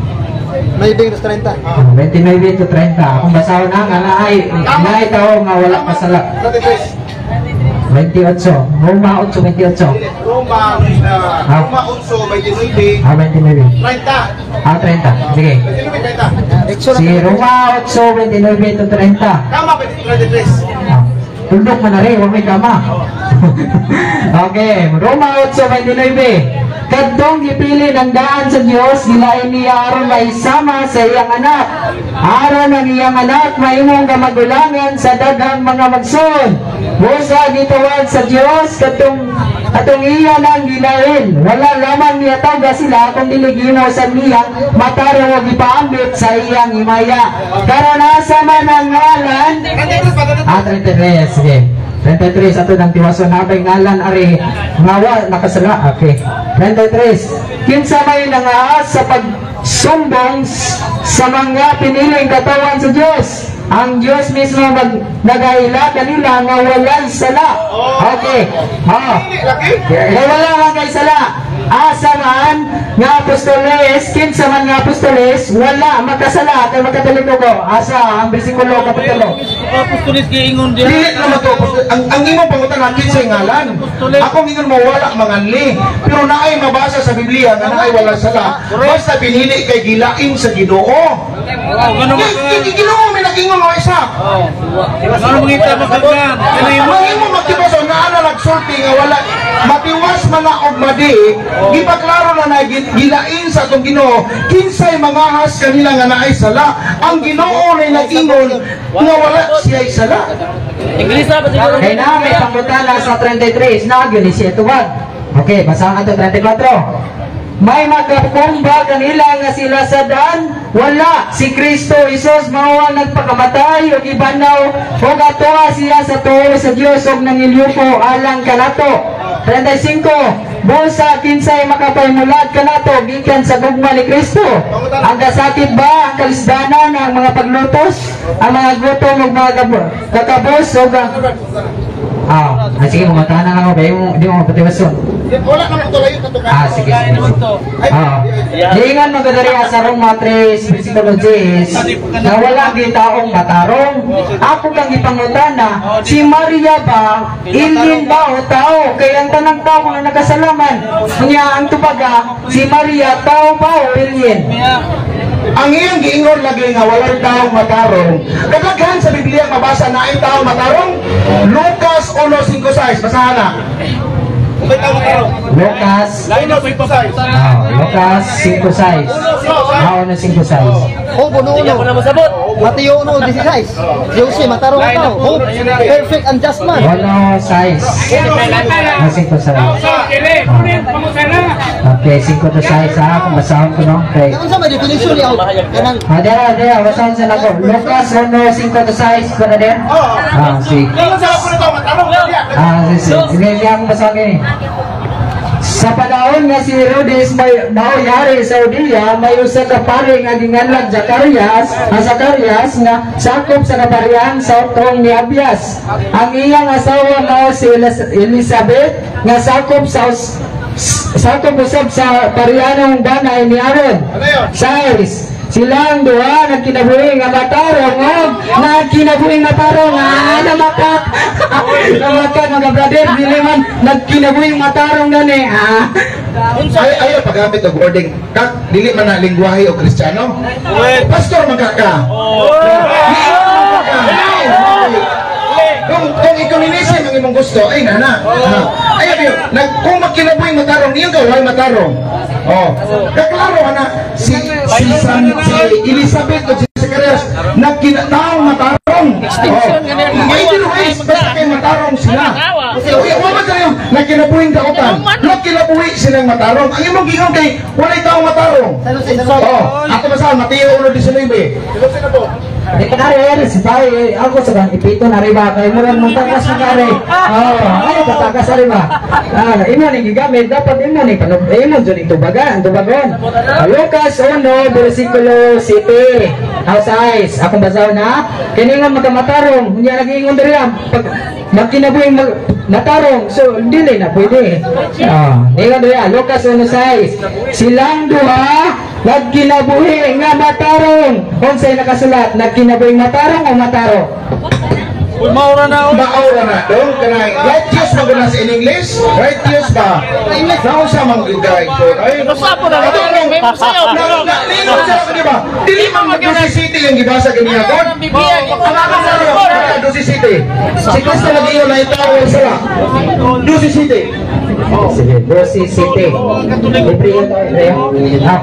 May 30. 29 to 30. Akong basahon na nga naay tao nga wala kasala. 33. 28. Roma 8:28. Roma, Ah. Roma 8, 29, Ah, 29. 30. Ah, 30. Sige. 29, 30. Si Roma 8:29 to 30. Tama, 33. Ah, tuldok man na rin, huwag may kama. Okay, Roma 8:29. Kadtong gipili ng daan sa Dios, gilain niya aron maisama sa iyang anak. Aron ang iyang anak mahimong kamagulangan sa daghang mga magsuon. Busa gitawag sa Dios kadtong atong iya nang gilain. Wala lamang niya tawga sila kung dili ginaw sa niyang matarong og gipaambit sa iyang himaya. Karon asa man ang ngalan? 33 pa, 33. Ah, 33, sige. 33, ato nang tiwason na ngalan ari ngawa nakasala. Okay. 33. Kinsa may nangaas sa pagsumbong sa mga piniling katawan sa Dios? Ang Dios mismo mag nagaila kanila nga walay sala. Okay. Ah. Laki? Kaya wala man kay sala. Asa man nga apostoles, kinsa man nga apostoles, wala makasala kay makatoliko ko. Asa ang bersikulo kapitulo? Apostolis giingon diha. Dili naman to. Ang imong pangutana kinsay ngalan. Ako ingon mo wala manganli. Pero naay mabasa sa Biblia nga naay wala sala. Basta pinili kay gilain sa Ginoo. Oh, ngano Kay man? Ginoo may nag-ingon nga isa. Oh, ngano mangita magkagnan? Mahimo magtiwas o naa na nagsulti nga wala matiwas man na og madi, gipaklaro na na gilain sa atong Ginoo kinsay mangahas kanila nga naay sala. Ang Ginoo na nag-ingon nga wala siya'y sala. Iglesia ba siguro? Kay na may pangutana sa 33 na gyud ni siya tubag. Okay, basahan ato 34. May makakumba kanila nga sila sa daan? Wala. Si Kristo Isus mao ang nagpakamatay ug ibanaw ug atoa siya sa tuo sa Dios ug nangilyupo alang kanato. 35. Busa kinsay makapahimulag kanato gikan sa gugma ni Kristo? Ang kasakit ba, ang kalisdanan, ang mga paglutos, ang mga gutom ug mga kakabos ug ang Ah, sige, mangutana lang ako kayo, di mo mapatiwason. Wala naman to layo katukan. Ah, sige, sige. Sige. Ah. Giingon man diri sa Roma 3, versikulo 10, na wala gyud taong matarong. Ako kang ipangutana, si Maria ba, alien ba o tao? Kay ang tanang tao nga nakasalaman. Unya ang tubaga, si Maria tao ba o alien? Ang iyang giingon lagi nga walay taong matarong. Kadaghan sa Biblia mabasa na ay taong matarong. Lucas 1:56, basahan na. Lucas, ah, Lucas 5:6. Ah, 1:56. Oh, uno Hindi uno. ako na masabot. Mateo 1:16. Jose, matarong ka tao. Hope, perfect and just man. 1:6. Ah, 5:6. Okay, 5 to 6 ha, kung basahon ko no. Okay. Unsa may definition niya? Kanang Ah, dira, dira, basahon sa nako. Lucas 1, 5 to 6, ko na din? Ah, sige. Ingon sa ako nito matarong. Ah, sige, sige. Sige, sige, akong basahon kini. Sa panahon nga si Herodes may mao yari sa Judea, may usa ka pari nga ginganlan Zacarias, ang Zacarias nga sakop sa kaparian sa utong ni Abias. Ang iyang asawa mao si Elizabeth nga sakop sa sakop usab sa parianong banay ni Aaron. Ano yun? Sirs, Silang duha nagkinabuhi nga matarong og nagkinabuhi matarong. Ah, namakak. Namakak, mga brother, dili man nagkinabuhi matarong gani. Ah. Ay, ayaw paggamit og wording. Kak, dili man na lingwahe o Kristiyano. Pastor man ka ka. Kung ikaw ang imong gusto, ay nana. Ah. Ay, ayo, nag kung magkinabuhi matarong, niyo ka way matarong. Oh. Kaklaro ana si si San, si Elizabeth o si Zacarias nagkinataong matarong. Oh. Either ways, basta kay matarong sila. Uy, wa man kayo nagkinabuhing dautan. Nagkinabuhi silang matarong. Ang imong giingon kay walay taong matarong. Oh, ato basa Mateo 1:19. Di ka nari, si Bay, ako sa kang ipito na riba, kay murag mong takas na kare. Oo, ay, katakas na riba. Ah, imo ni gigamit, dapat imo ni panob, imo dyan yung tubagan, tubagon. Ah, Lucas 1, versikulo 7. House eyes, akong basahon na. Kini nga magkamatarong, hindi nagiingon diri ah. Pag magkinabuhing mag, natarong, so dili na pwede. Ah, ningon diri ah, Lucas 1:6. Silang duha nagkinabuhi nga matarong. Unsay nakasulat? Nagkinabuhi matarong o matarong? Uy, maura na, uy. Maura na dong kanay righteous man gud na sa in English, righteous ba? Nausa man gyud kay ko ay Basta po na. Ato nang May sayo. na na ningon sa di ba? Dili man mag City ang gibasa kaniya God. Ang Biblia. Ang akong sa Dusi City. Si Kristo nag-iyon na itaw sala. Dusi City. Sige, Dosi City. Libre yun, libre. Ah,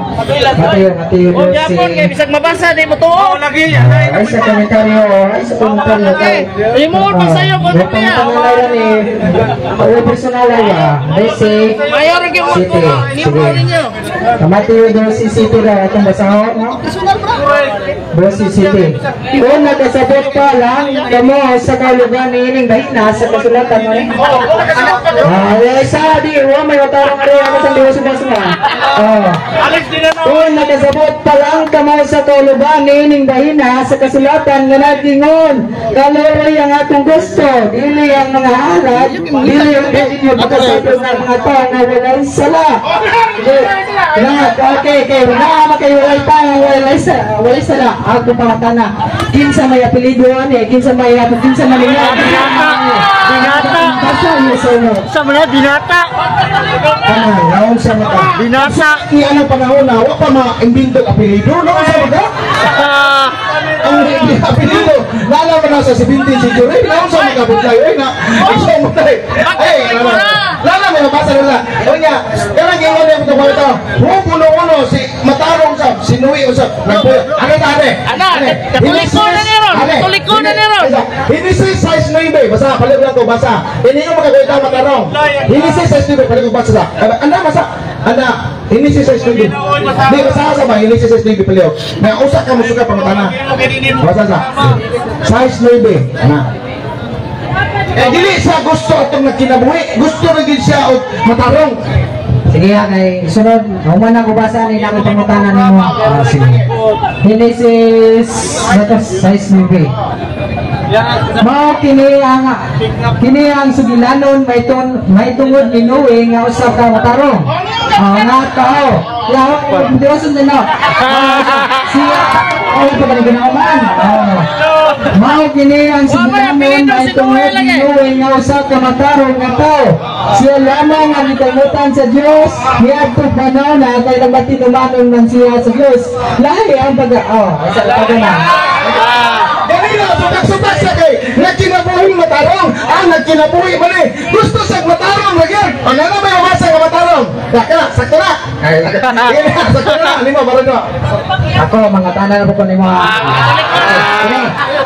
Mateo, Mateo, O, Japon, kay Dosi. bisag mabasa, di mo tuo. Lagi. Ah, ay sa komentaryo, ay sa komentaryo kay. Imo pa sayo, kung ano niya. Pangalan ni, o personal ay ah, Dosi Mayor ang giwan ko. City. Nimo Sige. ninyo. Mateo Dosi City ra atong basahon, no? Dosi City. Kung nakasabot pa lang kamo sa kalugan niining bahina sa kasulatan mo ni. Ah, eh, sa di wa may matarong ari ako sa diwa sa. Oh. Alex din na. Kung nakasabot pa lang kamo sa kauluban niining bahina sa kasulatan nga nagingon, kaluoy ang atong gusto, dili ang mga halad, dili ang inyo pagkasabot ng mga tao nga walay sala. Na, okay, kay na makay walay tao nga walay sala. Ako pangatana. Kinsa may apelyido ani, kinsa may kinsa man niya. Binata. Basta yes or no. Sa mga binata. Ano, naon sa mata. Binata. Ni ano panahon na wa pa ma-imbento ang apelyido, naon sa mata? Ang apelyido, nalaman na sa 17th century, naon sa mga kapitay, ay na, isa mo tayo. Ay, ano, lala mo nabasa nila. O niya, kanang ingon niya ito ito. Huwag uno si matarong sab, si Nui usab. Nagpuyo. Ano ta ane? Ana, katoliko na ni ron, katoliko na ni ron. Genesis 6:9, basa palit lang ko basa. Ini yung magkakita matarong. Genesis 6:9, palit ko basa sa. Ana basa. Ana, Genesis 6:9. Di basa sa ba Genesis 6:9 paliw. Na usa ka musuka pangutana. Basa sa. 6:9. Ana. Eh dili siya gusto atong nagkinabuhi, gusto ra gid siya og matarong. Sige ha, kay sunod, human ako basa ni nako pangutana nimo. Ah, sige. Genesis bato 6:9. Mao kini ang sugilanon may tungod ni Noe nga usa ka matarong. Ah, nga tao. Ya, Diyos na. Siya ay pa kani ginauman. Ah. Mao kini ang sugilanon may tungod ni Noe nga usa ka matarong nga tao. Siya lamang ang gikalimutan sa Dios niadto panahon na kay nagmatinumanon man siya sa Dios. Lahi ang pag oh, sa pagana. Ganina, sutak-sutak siya kay nagkinabuhi matarong. Ah, nagkinabuhi man eh. Gusto siya matarong lagi. Ang ano may umasa nga matarong? Laka, sakto na. Ay, laka. Sige na, sakto na. Lima, barang na. Ako, mga tanan po ko nimo.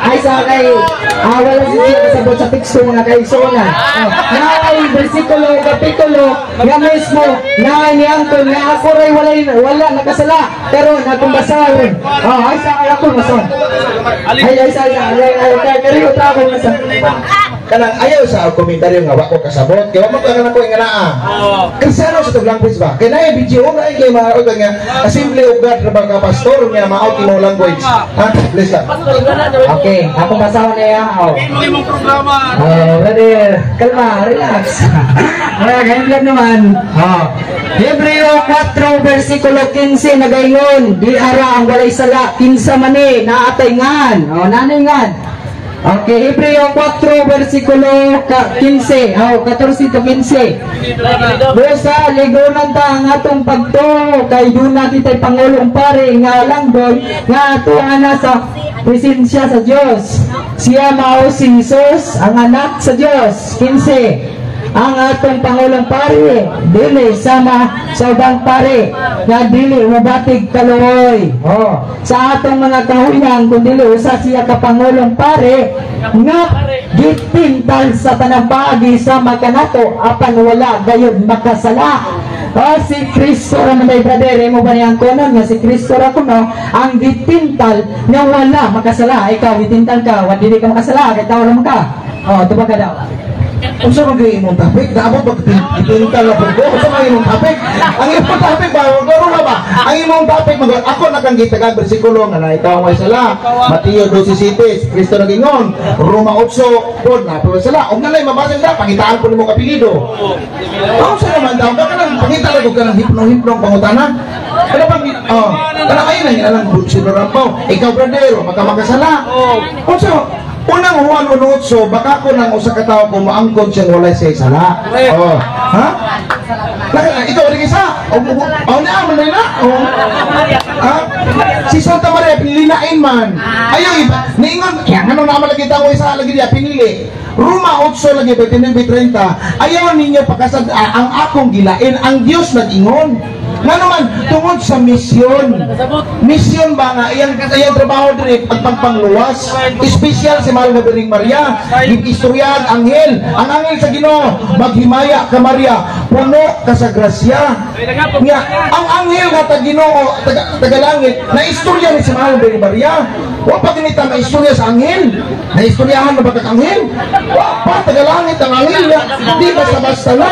Ay sa kay wala siya kasabot sa teksto mga kaigsuonan. Oh, naay bersikulo, kapitulo nga mismo naay ni Angkol nga ako ray walay wala nakasala pero akong basahon. Oh, ay sa kay ako mason. Ay ay sa ay ay ay kay kari uta ako mason. Kanang ayaw sa komentaryo nga wa ko kasabot. Kaya mo ka ko nga naa. Kristiano sa tong language ba? Kay naay video na kay mga nga Assembly of God ra ba ka, pastor, nga mao imong language. Ha? Please lang. Okay, ako basahon niya. Oh. Oh, brother, kalma, relax. Ay, ganyan lang naman. Oh. Hebreo 4, versikulo 15, nagaingon, "Di ara ang walay sala, kinsa man ni, naatay ngan." Oh, nanay ngan. Okay, Hebreo 4, versikulo 15, oh, 14 to 15. Busa, ligonan ta ang atong pagtuo, kay duna kita'y pangulong pare, nga langdoy, nga atuan na sa presensya sa Dios. Siya mao si Jesus, ang anak sa Dios. 15. Ang atong pangulong pare, dili sama sa ubang pare, nga dili mobatig kaluoy. Oh, sa atong mga kahuyang, kun dili usa siya ka pangulong pare nga gitintal sa tanang paagi sama kanato apan wala gayud makasala. Oh, si Kristo ra man day, brother, imo ba niyang kunon nga si Kristo ra kuno ang gitintal nga wala makasala? Ikaw, gitintal ka, wa dili ka makasala kay tao ra man ka. Oh, tubag ka daw. Unsa man gay imong topic? Naabot ba gitintal na pud ko? Unsa man imong topic? Ang imong topic ba? Maglaro na ba? Ang imong topic mag ako na kang gitagang bersikulo nga naitaw may sala. Mateo 12:7, Kristo nagingon. Roma 8, pod na pero sala. Og nalay mabasa nila, pangitaan po nimo kapilido. Unsa naman daw ka kanang pangita lang og kanang hipno-hipno pangutana? Kana pang oh, kana kayo nang inalang sino rampaw. Ikaw, brother, maka makasala. Unsa Unang Juan 1:8, baka ko nang usa ka tawo kung moangkon siyang walay siya sala. Oh. Ha? Laki, ikaw rin isa. O, oh, na man na. Oh. Ha? Si Santa Maria pinilinain man. Ayaw iba. Niingon, kaya ngano naman lagi tao isa lagi diya pinili. Roma 8 lagi 29-30. Ayaw ninyo pakasad ang akong gilain, ang Dios nag-ingon. Nga naman, tungod sa misyon. Misyon ba nga, iyang, iyang trabaho diri pagpangpangluwas. Espesyal si Mahal nga Birheng Maria. Istorya ang anghel. Ang anghel sa Ginoo, "Maghimaya ka, Maria, puno ka sa grasya." Nga, ang anghel nga taga Ginoo, taga, taga langit, na istorya ni si Mahal nga Birheng Maria. Wa pa ganita maistorya sa anghel. Naistoryahan na ba kag anghel? Wa pa, taga langit ang anghel nga. Di basta-basta na.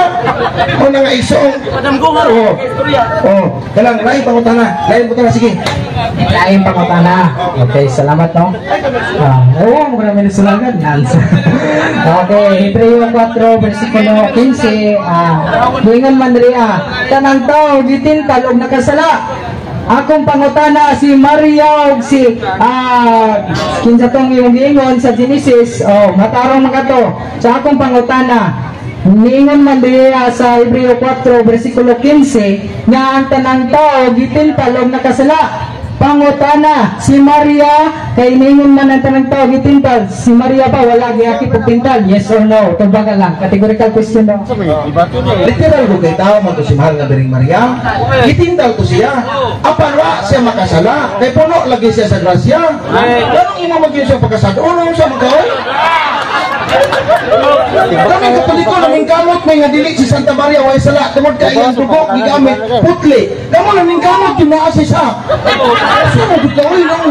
O na nga isong. Oh. Oh, kalang lain pangutana. Lain pangutana, sige. Lain pangutana. Okay, salamat no. Ah, oo, mo namin sulagan. Okay, Hebreo 4 versikulo 15, moingon man diri tanang tao gitintal og nakasala. Akong pangutana, si Maria og si kinsa tong imong giingon sa Genesis, oh, matarong man kato. Sa akong pangutana, niingon man diya sa Hebreo 4 versikulo 15 nga ang tanang tao gitintal og nakasala. Pangutana, si Maria, kay niingon man ang tanang tao gitintal, si Maria ba wala giakip og tintal? Yes or no? Tubaga lang. Categorical question daw. Literal ko kay tao man to si Mahal nga Birheng Maria. Gitintal to siya. Apan wa siya makasala. Kay puno lagi siya sa grasya. Ganong imo magyud siya pagkasad? Uno siya magkaoy? Kami Katoliko naming kamot may nga dili si Santa Maria way sala tungod kay iyang dugo gigamit putli. Kamo naming kamot kinaa si siya. Asa mo gud kaoy no?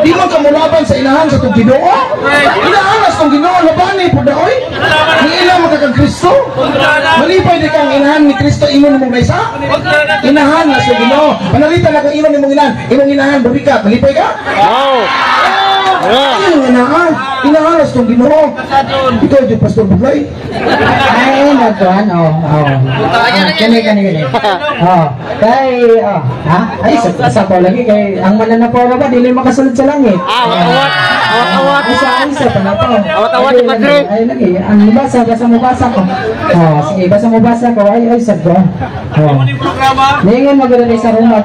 Di man ka mulaban sa inahan sa tong Ginoo. Inahan sa tong Ginoo labani pud na oy. Ni ila man kang Kristo. Malipay di kang inahan ni Kristo ingon mo maysa. Inahan na sa Ginoo. Panalitan na kang ingon nimong inahan. Imong inahan barikat, malipay ka? No. Ay, inahan. Inahan sa tong Ginoo. Ikaw di Pastor Buglay. Ay, nagkuhan, oh. Ah, kani, kani, kani. Oh, kay, oh, ha? Ay, sa po lagi, kay, ang mananapora ba, dili makasulod sa langit. Ah, awat, awat, awat. Isa, isa pa na po. Awat, awat, Ay, Padre. Ay, lagi, ang basa, basa mo basa ko. Oh, sige, basa mo basa ko. Ay, ay, sad ko. Oh. Ningon maganda ni sa Roma.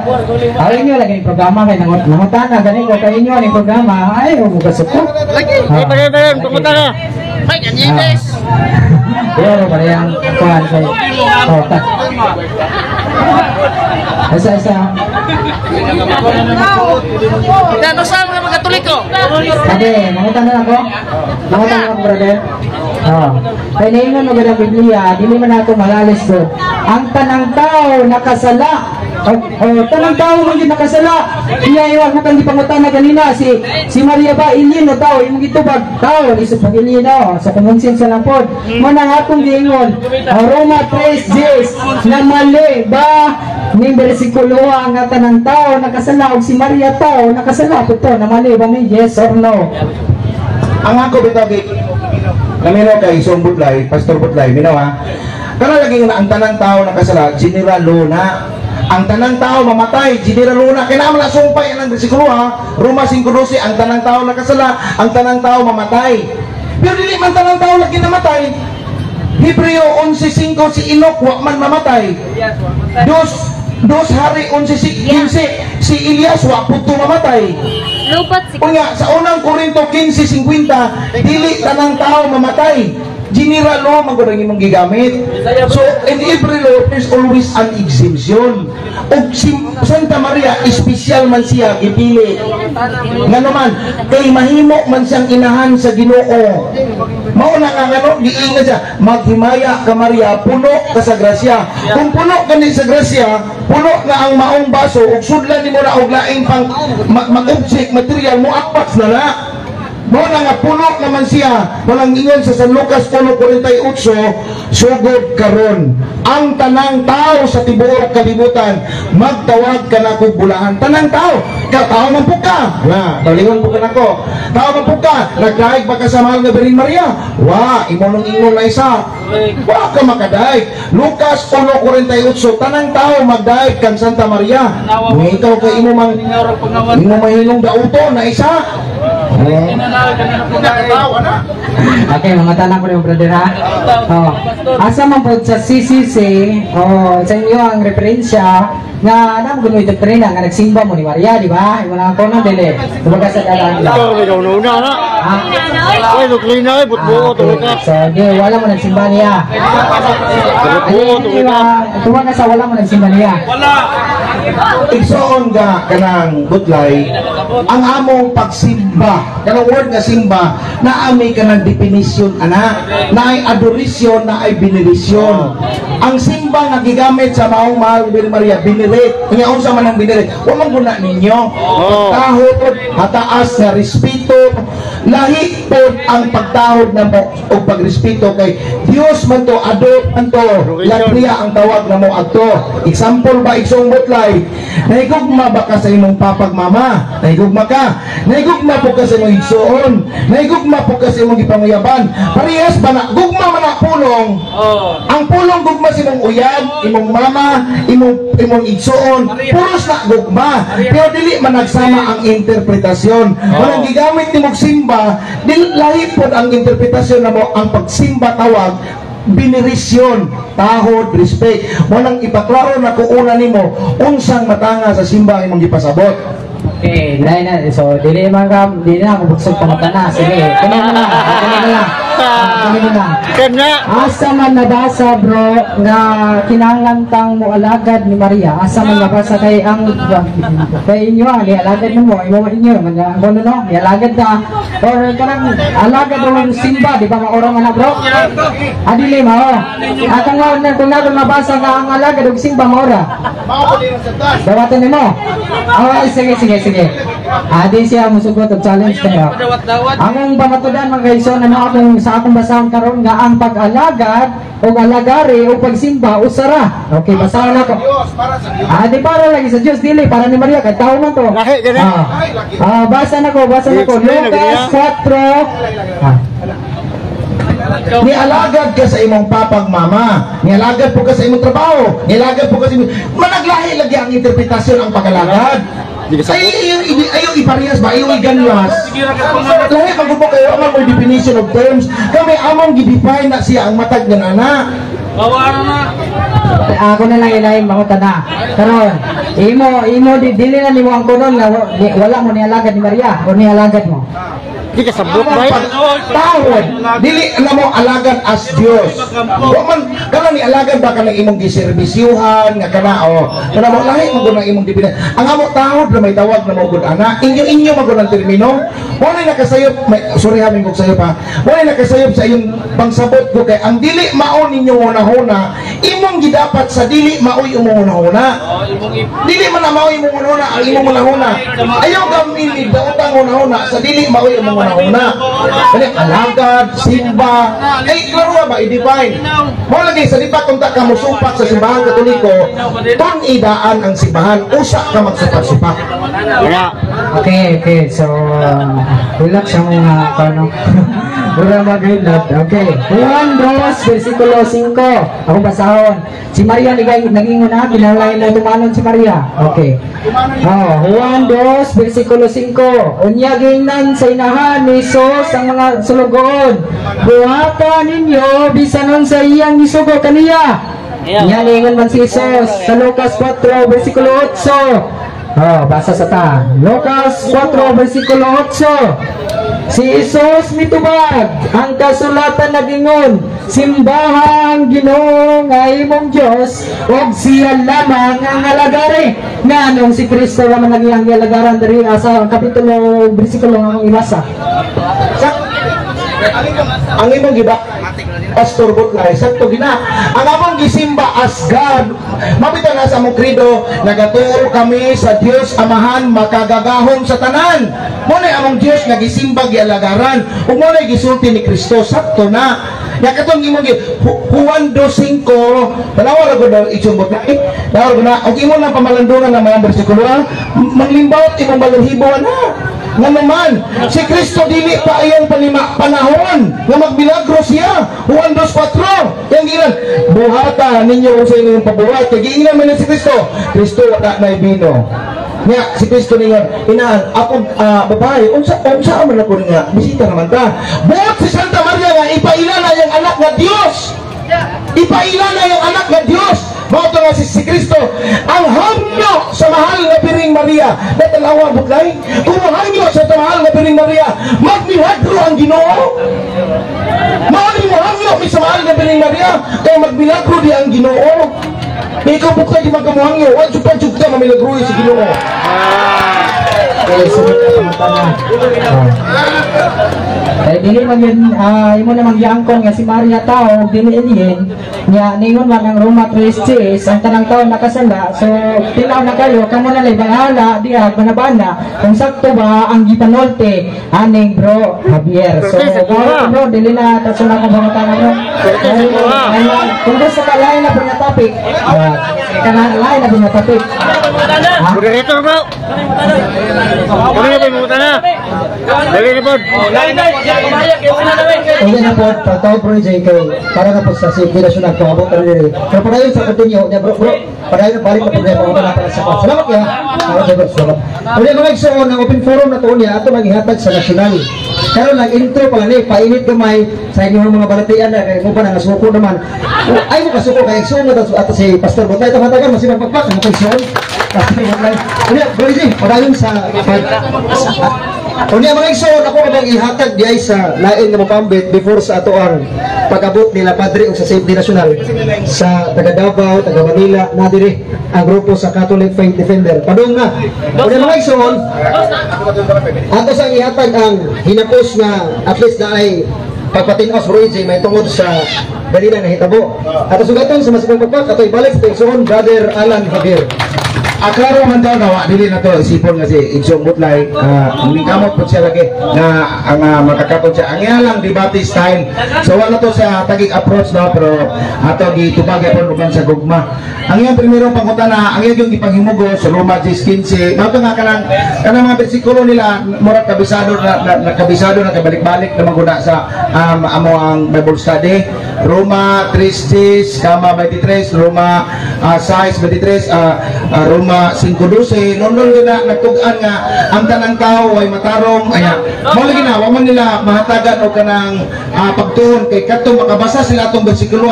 Ay, inyo lagi yung programa kay nangutana gani ko kay inyo ni programa. Ay, huwag ko. Lagi, ay, pagay, pagay, pumunta ka. Ah. Pero parehang kuan kay. Oh, ta. Isa isa. Ano sa mga Katoliko? Okay, mangutana na ako. Mangutana ako, brother. Oh. Kay niingon mo ang Biblia, dili man ako malalis do. Ang tanang tao nakasala. O, tanang tao man gyud nakasala. Iya iwan mo kang gipangutana ganina si si Maria ba alien o tao imong gitubag tao lisod pag alien, no. So common sense lang pod. Mo na akong giingon. Roma 3:10 na mali ba ning bersikulo nga tanang tao nakasala og si Maria tao nakasala pud to? Na mali ba ni, yes or no? Ang ako bitaw kay Lamino kay Song Butlay, Pastor Butlay, minaw ha. Kana lagi nga ang tanang tao nakasala, general law na. Ang tanang tao mamatay, general law na. Kaya naman na sumpay ang bersikulo ha. Roma 5:12, ang tanang tao nakasala, ang tanang tao mamatay. Pero dili man tanang tao lagi namatay. Hebreo 11:5, si Enoch wa man mamatay. Dos Dos Hari 11:15, si Elias wa pud to mamatay. Lupat si Unya, sa Unang Korinto 15:50, dili tanang tao mamatay. General law man gud ang imong gigamit. So, in every law, there's always an exemption. Ug si Santa Maria, espesyal man siya gipili. Nga naman, kay mahimo man siyang inahan sa Ginoo. Mao na nga ngano, giingon siya, "Maghimaya ka Maria, puno ka sa grasya." Kung puno ka ni sa grasya, puno na ang maong baso, ug sudlan nimo na og laing pang mag-object material mo, apas na na. Mao na nga puno naman siya. Walang ingon sa San Lucas 1:48, "Sugod karon ang tanang tao sa tibuok kalibutan magtawag kanako bulahan." Tanang tao ka, tao man po ka. Na, talingon po ka nako. Tao man po ka, nagdaig ba ka sa mahal nga Birhen Maria? Wa, imo nang ingon na isa. Wa ka makadaig. Lucas 1:48, tanang tao magdaig kang Santa Maria. Nga ikaw kay imo mang imo mahinong dauto na isa. Okay, mga tanang ko yung brother ha. Oh. Asa man po sa CCC, oh, sa inyo ang referensya nga alam ko yung doktrina nga nagsimba mo ni Maria, di ba? Wala ko nang dili. Kumbaga sa dalan lang. Ikaw, ikaw na una na. Ha? Ay, doktrina ay, butbuo, Ah, tuloy okay. ka. So, di, wala mo nagsimba niya. Butbuo, tuloy ka. Tuwa ka sa wala mo nagsimba niya. Igsoon ka kanang butlay, ang among pagsimba, kanang word nga simba, naami kanang definition ana, naay adoration, naay veneration. Ang simba nga gigamit sa maong mahal ni Birhen Maria, venerate. Kanya unsa man ang venerate? Wa man guna ninyo. Pagtahod, hataas nga respeto, lahi pod ang pagtahod namo o pagrespeto kay Dios man to, ado man to, latria ang tawag namo adto. Example ba, igsoong butlay, nahigugma ba ka sa imong papag mama? Nahigugma ka. Nahigugma po ka sa imong igsoon. Nahigugma po ka sa imong gipanguyaban. Parehas ba na? Gugma man na pulong. Ang pulong gugma sa imong uyab, imong mama, imong igsoon, puros na gugma. Pero dili man nagsama ang interpretasyon. Walang gigamit nimong simba, dili lahi pod ang interpretasyon namo. Ang pagsimba tawag veneration, tahod, respect. Walang ipaklaro na ko una nimo unsang matanga sa simba ang imong gipasabot. Okay, lain na. So, dili man ka, dili na ako buksog pangutana. Sige, kunin mo na. Kunin mo na. Kunin mo na. Kana. Asa man nabasa, bro, nga kinahanglan tang mo alagad ni Maria? Asa man nabasa? Kay ang kay inyo ah, ni alagad mo imo inyo man nga ano no, ni alagad ka or kanang alagad o simba, di ba maura man na, bro? Adili mao. Akong nga na kung nato nabasa nga ang alagad ug simba maura. Dawatan nimo. Ah, sige sige sige. Ah, di siya musugot og challenge kayo. Among pamatudan, mga kaigsoon, ano akong sa akong basahon karon nga ang pag-alagad o alagari o pagsimba usara. Okay, basahon ako. Ah, di para lagi sa Dios, dili para ni Maria kay tao man to. Lahi, gani. Ah, ah, basa na ko, basa na ko. I-explain na Lucas 4. Ah, Nialagad ka sa imong papag mama, nialagad po ka sa imong trabaho, nialagad po ka sa imong managlahi lagi ang interpretasyon ang pag-alagad. Di ka Ay, ayaw, ayaw iparehas ba? Ayaw iganlas. Lahi man po kayo, amang mo definition of terms. Kami among gi-define na siya ang matag nga nana. Ako na lang ilahin mangutana. Karon, imo imo di dili na nimo ang kunon nga wala mo nialagad ni Maria o nialagad mo. Di ka sabot ba? Tawod, dili na mo alagad as Dios. Wa man kana ni alagad ba kanang imong giserbisyuhan nga kana o kana mo lahi mo gud ang imong dipina. Ang amo tawod na may tawag na mo gud ana. Inyo-inyo man gud ang termino. Mo na nakasayop may, sorry ha, mingkog sayop ha. Mo na nakasayop sa iyong pangsabot ko kay ang dili mao ninyo hunahuna, imong gidapat sa dili maoy imong hunahuna. Dili man na maoy imong hunahuna ang imong hunahuna. Ayaw gamit daotang hunahuna sa dili maoy imong hunahuna. Kani alagad, simba, ay klaro ba i-define. Mo lagi sa di pa kung ta ka mosupak sa Simbahan Katoliko, tun-idaan ang simbahan, usa ka magsupak-supak. Wala. Okay. So, relax ang mga ano. Wala mag-relax. Okay. Juan 2, versikulo 5. Ako basahon. Si Maria nagingon na, kinahanglan na tumanon si Maria. Okay. Oh, Juan 2, versikulo 5. Unya gingnan sa inahan ni Jesus ang mga sulugoon. Buhata ninyo bisan unsa iyang isugo kaniya. Nya ningon man si Jesus sa Lucas 4, versikulo 8. Oh, basa sa ta. Lucas 4, versikulo 8. Si Jesus mitubag, ang kasulatan nagingon, simbaha ang Ginoo nga imong Dios ug siya lamang ang alagari. Nga anong si Kristo raman lagi ang gialagaran diri sa kapitulo bersikulo nga akong ibasa? Sa ang imong giba Pastor Butlay, sakto gina. Ang among gisimba as God. Mabita na sa among credo, nagatuo kami sa Dios Amahan makagagahom sa tanan. Mo na among Dios nga gisimba, gialagaran. Ug mo na gisulti ni Kristo, sakto na. Ya katong imong Juan 2:5, tanawa ra gud itsong Butlay. Tanawa gud na og imo lang pamalandungan ng mga bersikulo, manglimbawot imong balhibo na. Nga naman, si Kristo dili pa iyong panima, panahon nga magmilagro siya. Juan 2:4. Yang gilan, buhata ninyo sa inyong pabuhat. Kay giingnan man ni si Kristo, Kristo wala na bino. Nga si Kristo ningon, inaan, ako babae, unsa unsa man ako nga bisita naman ta. Buot si Santa Maria nga ipaila na yung anak nga Dios. Ipaila na yung anak nga Dios. Mao to nga si Kristo ang hangyo sa mahal nga Birheng Maria. Natanawa, Butlay? Kung hangyo sa mahal nga Birheng Maria, magmilagro ang Ginoo. Mao ni mo hangyo mi sa mahal nga Birheng Maria kay magmilagro di ang Ginoo. Di ikaw, Butlay, di man ka mohangyo, wa jud pa jud ka mamilagro si Ginoo. Okay, sunod na pangutana. Oh. Kay dili man yun, imo namang giangkon nga si Maria tao, dili alien, nya ningon man ang Roma 3:10, ang tanang tao nakasala, so tinaw na kayo, kamo na lang bahala, diha, banabana, kung sakto ba ang gipanolte, aning Bro Javier. So, bro, dili na, taso na akong pangutana, bro. Ay, kung gusto ka, lain na po nga topic. Kana, lain na po nga topic. Ha? Moderator, bro. Kami na po yung na. Dali na po. Uli na po, pagtawag bro Jay kay para na po sa safety national kung abot na diri. Pero padayon sa continue niya, bro, bro. Padayon balik na po niya pangutan para sa. Salamat ya. Salamat bro, salamat. Uli mga igsoon, ang open forum na to niya ato maghihatag sa national. Karon lang intro pa lang ni painit gamay sa inyong mga balatian na kay mo pa na nasuko naman. Ay mo kasuko kay igsoon na ato si Pastor Botay ito hatagan masibang pagpak mo kay igsoon. Pastor Botay. Uli bro Jay, padayon sa pag. Unya mga igsoon, ako ka bang ihatag di ay sa lain nga mapambit before sa ato ang pag-abot nila Padre o sa Safety National sa taga Davao, taga Manila, na diri ang grupo sa Catholic Faith Defender. Padung na. Unya mga igsoon, ato sa ihatag ang hinapos nga at least na ay pagpatinos, bro AJ, may tungod sa dali na nahitabo. Ato sugaton sa masipang pagpak, ato ibalik sa igsoon Brother Alan Javier. Aklaro man daw na dili na to isipon nga si Igsong Butlay, kamot po siya lagi na ang makakatod siya ang iya lang debate style, so wala to sa tagig approach, no, pero ato gitubag gyapon uban sa gugma. Ang iyang primero pangutana, ang iyang gipanghimugo sa Roma 10:15, mao to nga kanang mga bersikulo nila murag kabisado na, kabisado na kabalik-balik na maguna sa amo ang Bible study. Roma 3:10 kama 23, Roma 6:23, Roma Roma 5:12. Noon gina nagtug-an nga ang tanang tao ay matarong aya. Mao lagi na wa man nila mahatagan og kanang pagtuon kay kadtong makabasa sila atong bersikulo,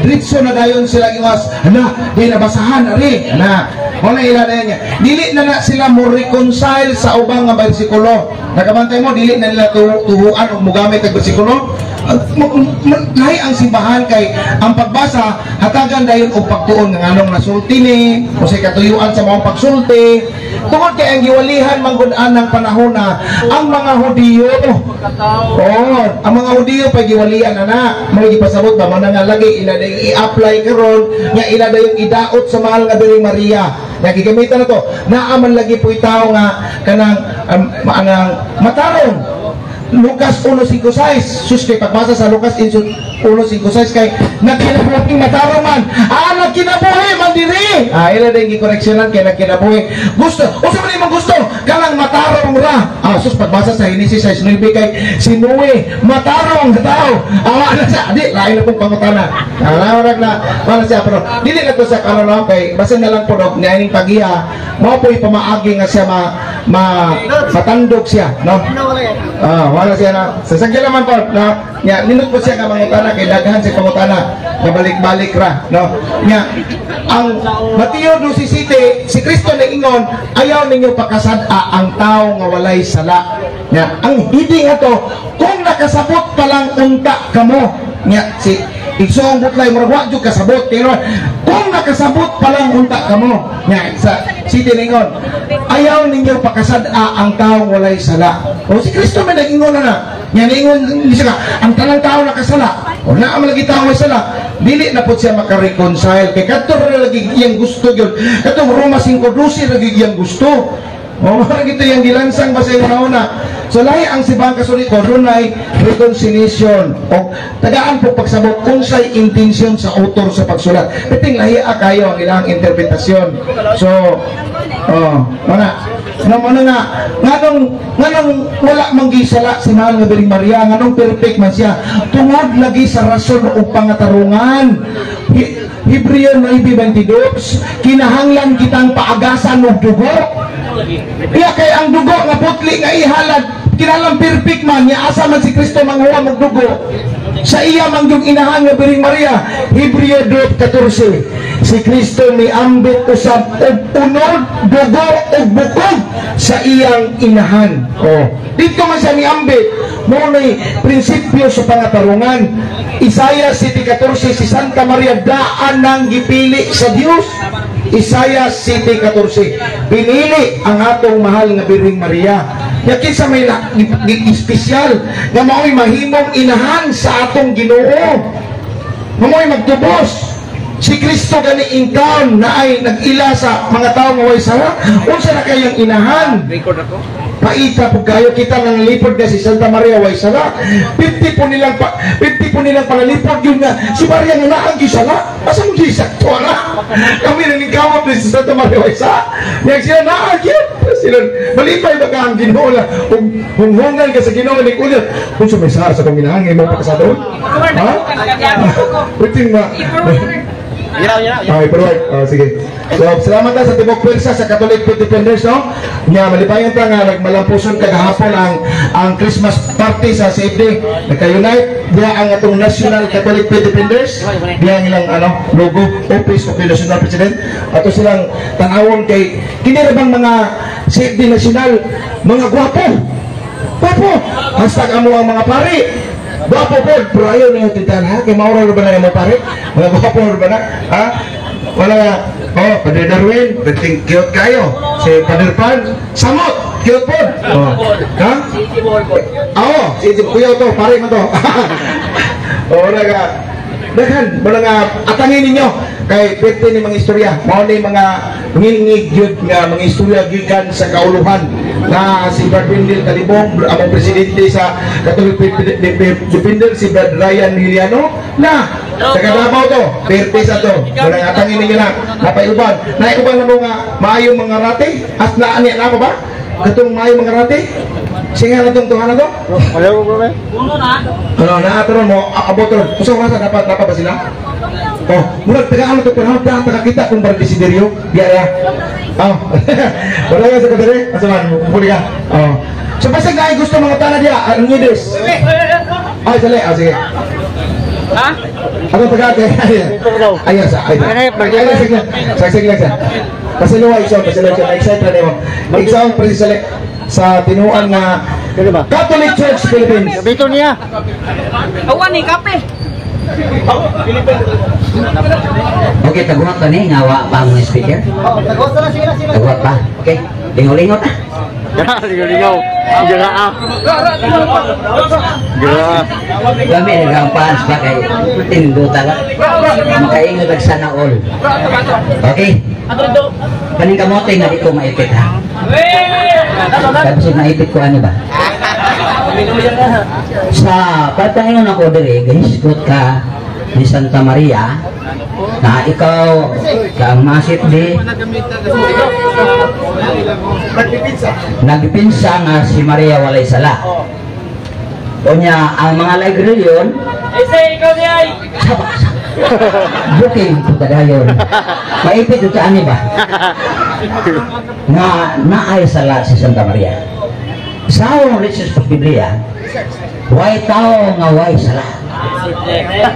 diretso na dayon sila iwas ana di nabasahan ari na. Mao na ila na niya. Dili na na sila mo reconcile sa ubang nga bersikulo. Nakabantay mo, dili na nila tuhuan og mogamit og bersikulo. Lahi ang simbahan kay ang pagbasa hatagan dayon og pagtuon nga nganong nasulti ni o sa katuyuan sa maong pagsulti tungod kay ang giwalihan manggod-an ng panahon na ang mga Hudiyo. Oh, ang mga Hudiyo pa giwalian na na mo gipasabot ba man nga lagi ila dayong i-apply karon nga ila dayong idaot sa mahal nga Birheng Maria. Nagigamitan na to naa man lagi po'y tao nga kanang anang matarong. Lucas 1:56. Sus, kay pagbasa sa Lucas 1:56 kay nagkinabuhi matarong man. Nagkinabuhi man diri. Ila din gikoreksyonan kay nagkinabuhi. Gusto, unsa man imong gusto? Kanang matarong ra. Sus, pagbasa sa Genesis 6:9 kay si Noe matarong nga tao. Na siya. Di lain na pong pangutana. Wala na wala siya pero dili na to sa karon no kay basin na lang po og niining pagiya mao po'y pamaagi nga siya ma, ma matandog siya, no? Wala siya na. Sasagyan naman po, no? Nya, nindot po siya nga mangutana kay daghan sa pangutana. Nabalik-balik ra, no? Nya, ang Mateo 12:7, si Kristo naingon, ayaw ninyo pakasad-a ang tao nga walay sala. Nya, ang hiding ato, kung nakasabot pa lang unta kamo, nya, si Igsoong butlay, murag wa jud kasabot. Pero kung nakasabot pa lang unta kamo, nya, sa city ningon, ayaw ninyo pakasad-a ang taong walay sala. O si Kristo may nag-ingon na na. Nya niingon siya, ang tanang tao nakasala. O naa man lagi tao may sala. Dili na po siya makareconcile. Kay kadto ra lagi iyang gusto gyud. Katong Roma 5:12 lagi iyang gusto. O mara gito iyang gilansang ba sa iyang una. So lahi ang Sibahang Katoliko, dunay reconciliation o tagaan po pagsabot unsay intensyon sa author sa pagsulat. Piting lahi kayo ang ilang interpretasyon. So oh, mana no mana nga nganong wala man gisala si mahal nga Birheng Maria, nganong perfect man siya tungod lagi sa rason o pangatarungan. Hebreo 9:22, kinahanglan kitang paagasan og dugo. Iya kay ang dugo nga putli nga ihalad kinahanglan perfect man nya asa man si Kristo manguha og dugo sa iya man yung inahan nga Birheng Maria. Hebreo 2:14, si Kristo miambit usab og unod dugo ug bukog sa iyang inahan. Oh, dito man siya miambit. Mao nay prinsipyo sa pangatarungan. Isaiah 7:14, si Santa Maria daan nang gipili sa Dios. Isaiah 7:14, pinili ang atong mahal nga Birheng Maria. Yakin sa may espesyal nga mao'y mahimong inahan sa atong Ginoo. Mao'y magtubos. Si Kristo gani in town na ay nag-ila sa mga tao nga way sala. Unsa na kayang inahan? Paita po kayo kita nang lipod nga si Santa Maria way sala. 50 po nilang palalipod yun nga si Maria nga naang gisala. Asa mo gisakto na? Kami na ningkamot ni si Santa Maria way sala. Yang sila naang yun. Sila malipay ba ka ang Ginoo na hunghungan ka sa Ginoo ni ulit. Unsa may sala sa kong inahan nga imong pakasadon? Ha? Puting ma. Okay, pero sige. So, salamat na sa Tibok Pwersa sa Catholic Faith Defenders, no? Nya malipayon ta nga nagmalampuson kagahapon ang Christmas party sa CFD. Nagka-unite diha ang atong National Catholic Faith Defenders. Diha ang ilang ano, logo, Office of the National President. Ato silang tan-awon kay kini ra bang mga CFD National, mga gwapo. Gwapo. Hashtag amo ang mga pari. Gwapo po, pero ayaw na yung titan, ha? Kay maura ba na yung mga pare? Mga gwapo ba na? Ha? Wala nga. Oh, Padre Darwin, perting cute kayo. Si Padre Pan, samot, cute po. Oh. Ha? Oo, si Kuya to, pare mo to. Oo, naga. Daghan, wala nga, atangin ninyo. Kay pwede ni mga istorya. Mao ni mga ngilngig yun nga mga istorya gikan sa kauluhan na si Brad Wendell Talibong, among presidente sa Catholic Defender, si Brad Ryan Miliano, na sa Davao to, pwede sa to. Wala nga atangin ninyo na, napaiuban. Naiuban na mo nga maayong mga rate? As na ani na ba? Katong maayong mga rate? Sige na itong tuhan na to? Ano, naataron mo, abot ron. Kung sa dapat, dapat ba sila? Oh, murag tagaan na ito, pero dapat nakakita kung Brad Desiderio, biya. Oh. Wala ka sa kadere? Asa man? Puli ka. Oh. So basta na gusto mga tana diya, ang ngidis. Ay, sali. Ah, sige. Ha? Ako pagkate. Ayun sa. Ay, ay, sige lang. Sige lang siya. Pasiluwa iso, pasiluwa siya. Excited na nimo. Exam president sa tinuan nga Catholic Church Philippines. Bito niya. Awan ni kape. Okay, taguhat pa ni nga wa pa ang speaker. Oh, taguan na sila sila. Taguhat pa. Okay. Lingaw-lingaw ta. Lingaw-lingaw. Gira. Gira. Gami na ang paans pa kay tinduta ka. Makaingot ag sana all. Okay. Kaning kamote nga di ko maipit ha. Tapos naipit ko ano ba? Sa pagpahingon ako diri, gahisgot ka ni Santa Maria na ikaw ka ang masit di nagpinsa nga si Maria walay sala. Unya ang mga librarian saba sa booking ko dayon. Maipit ito ani ba? Nga naay sala si Santa Maria. Sa akong research sa Biblia, way tao nga way sala.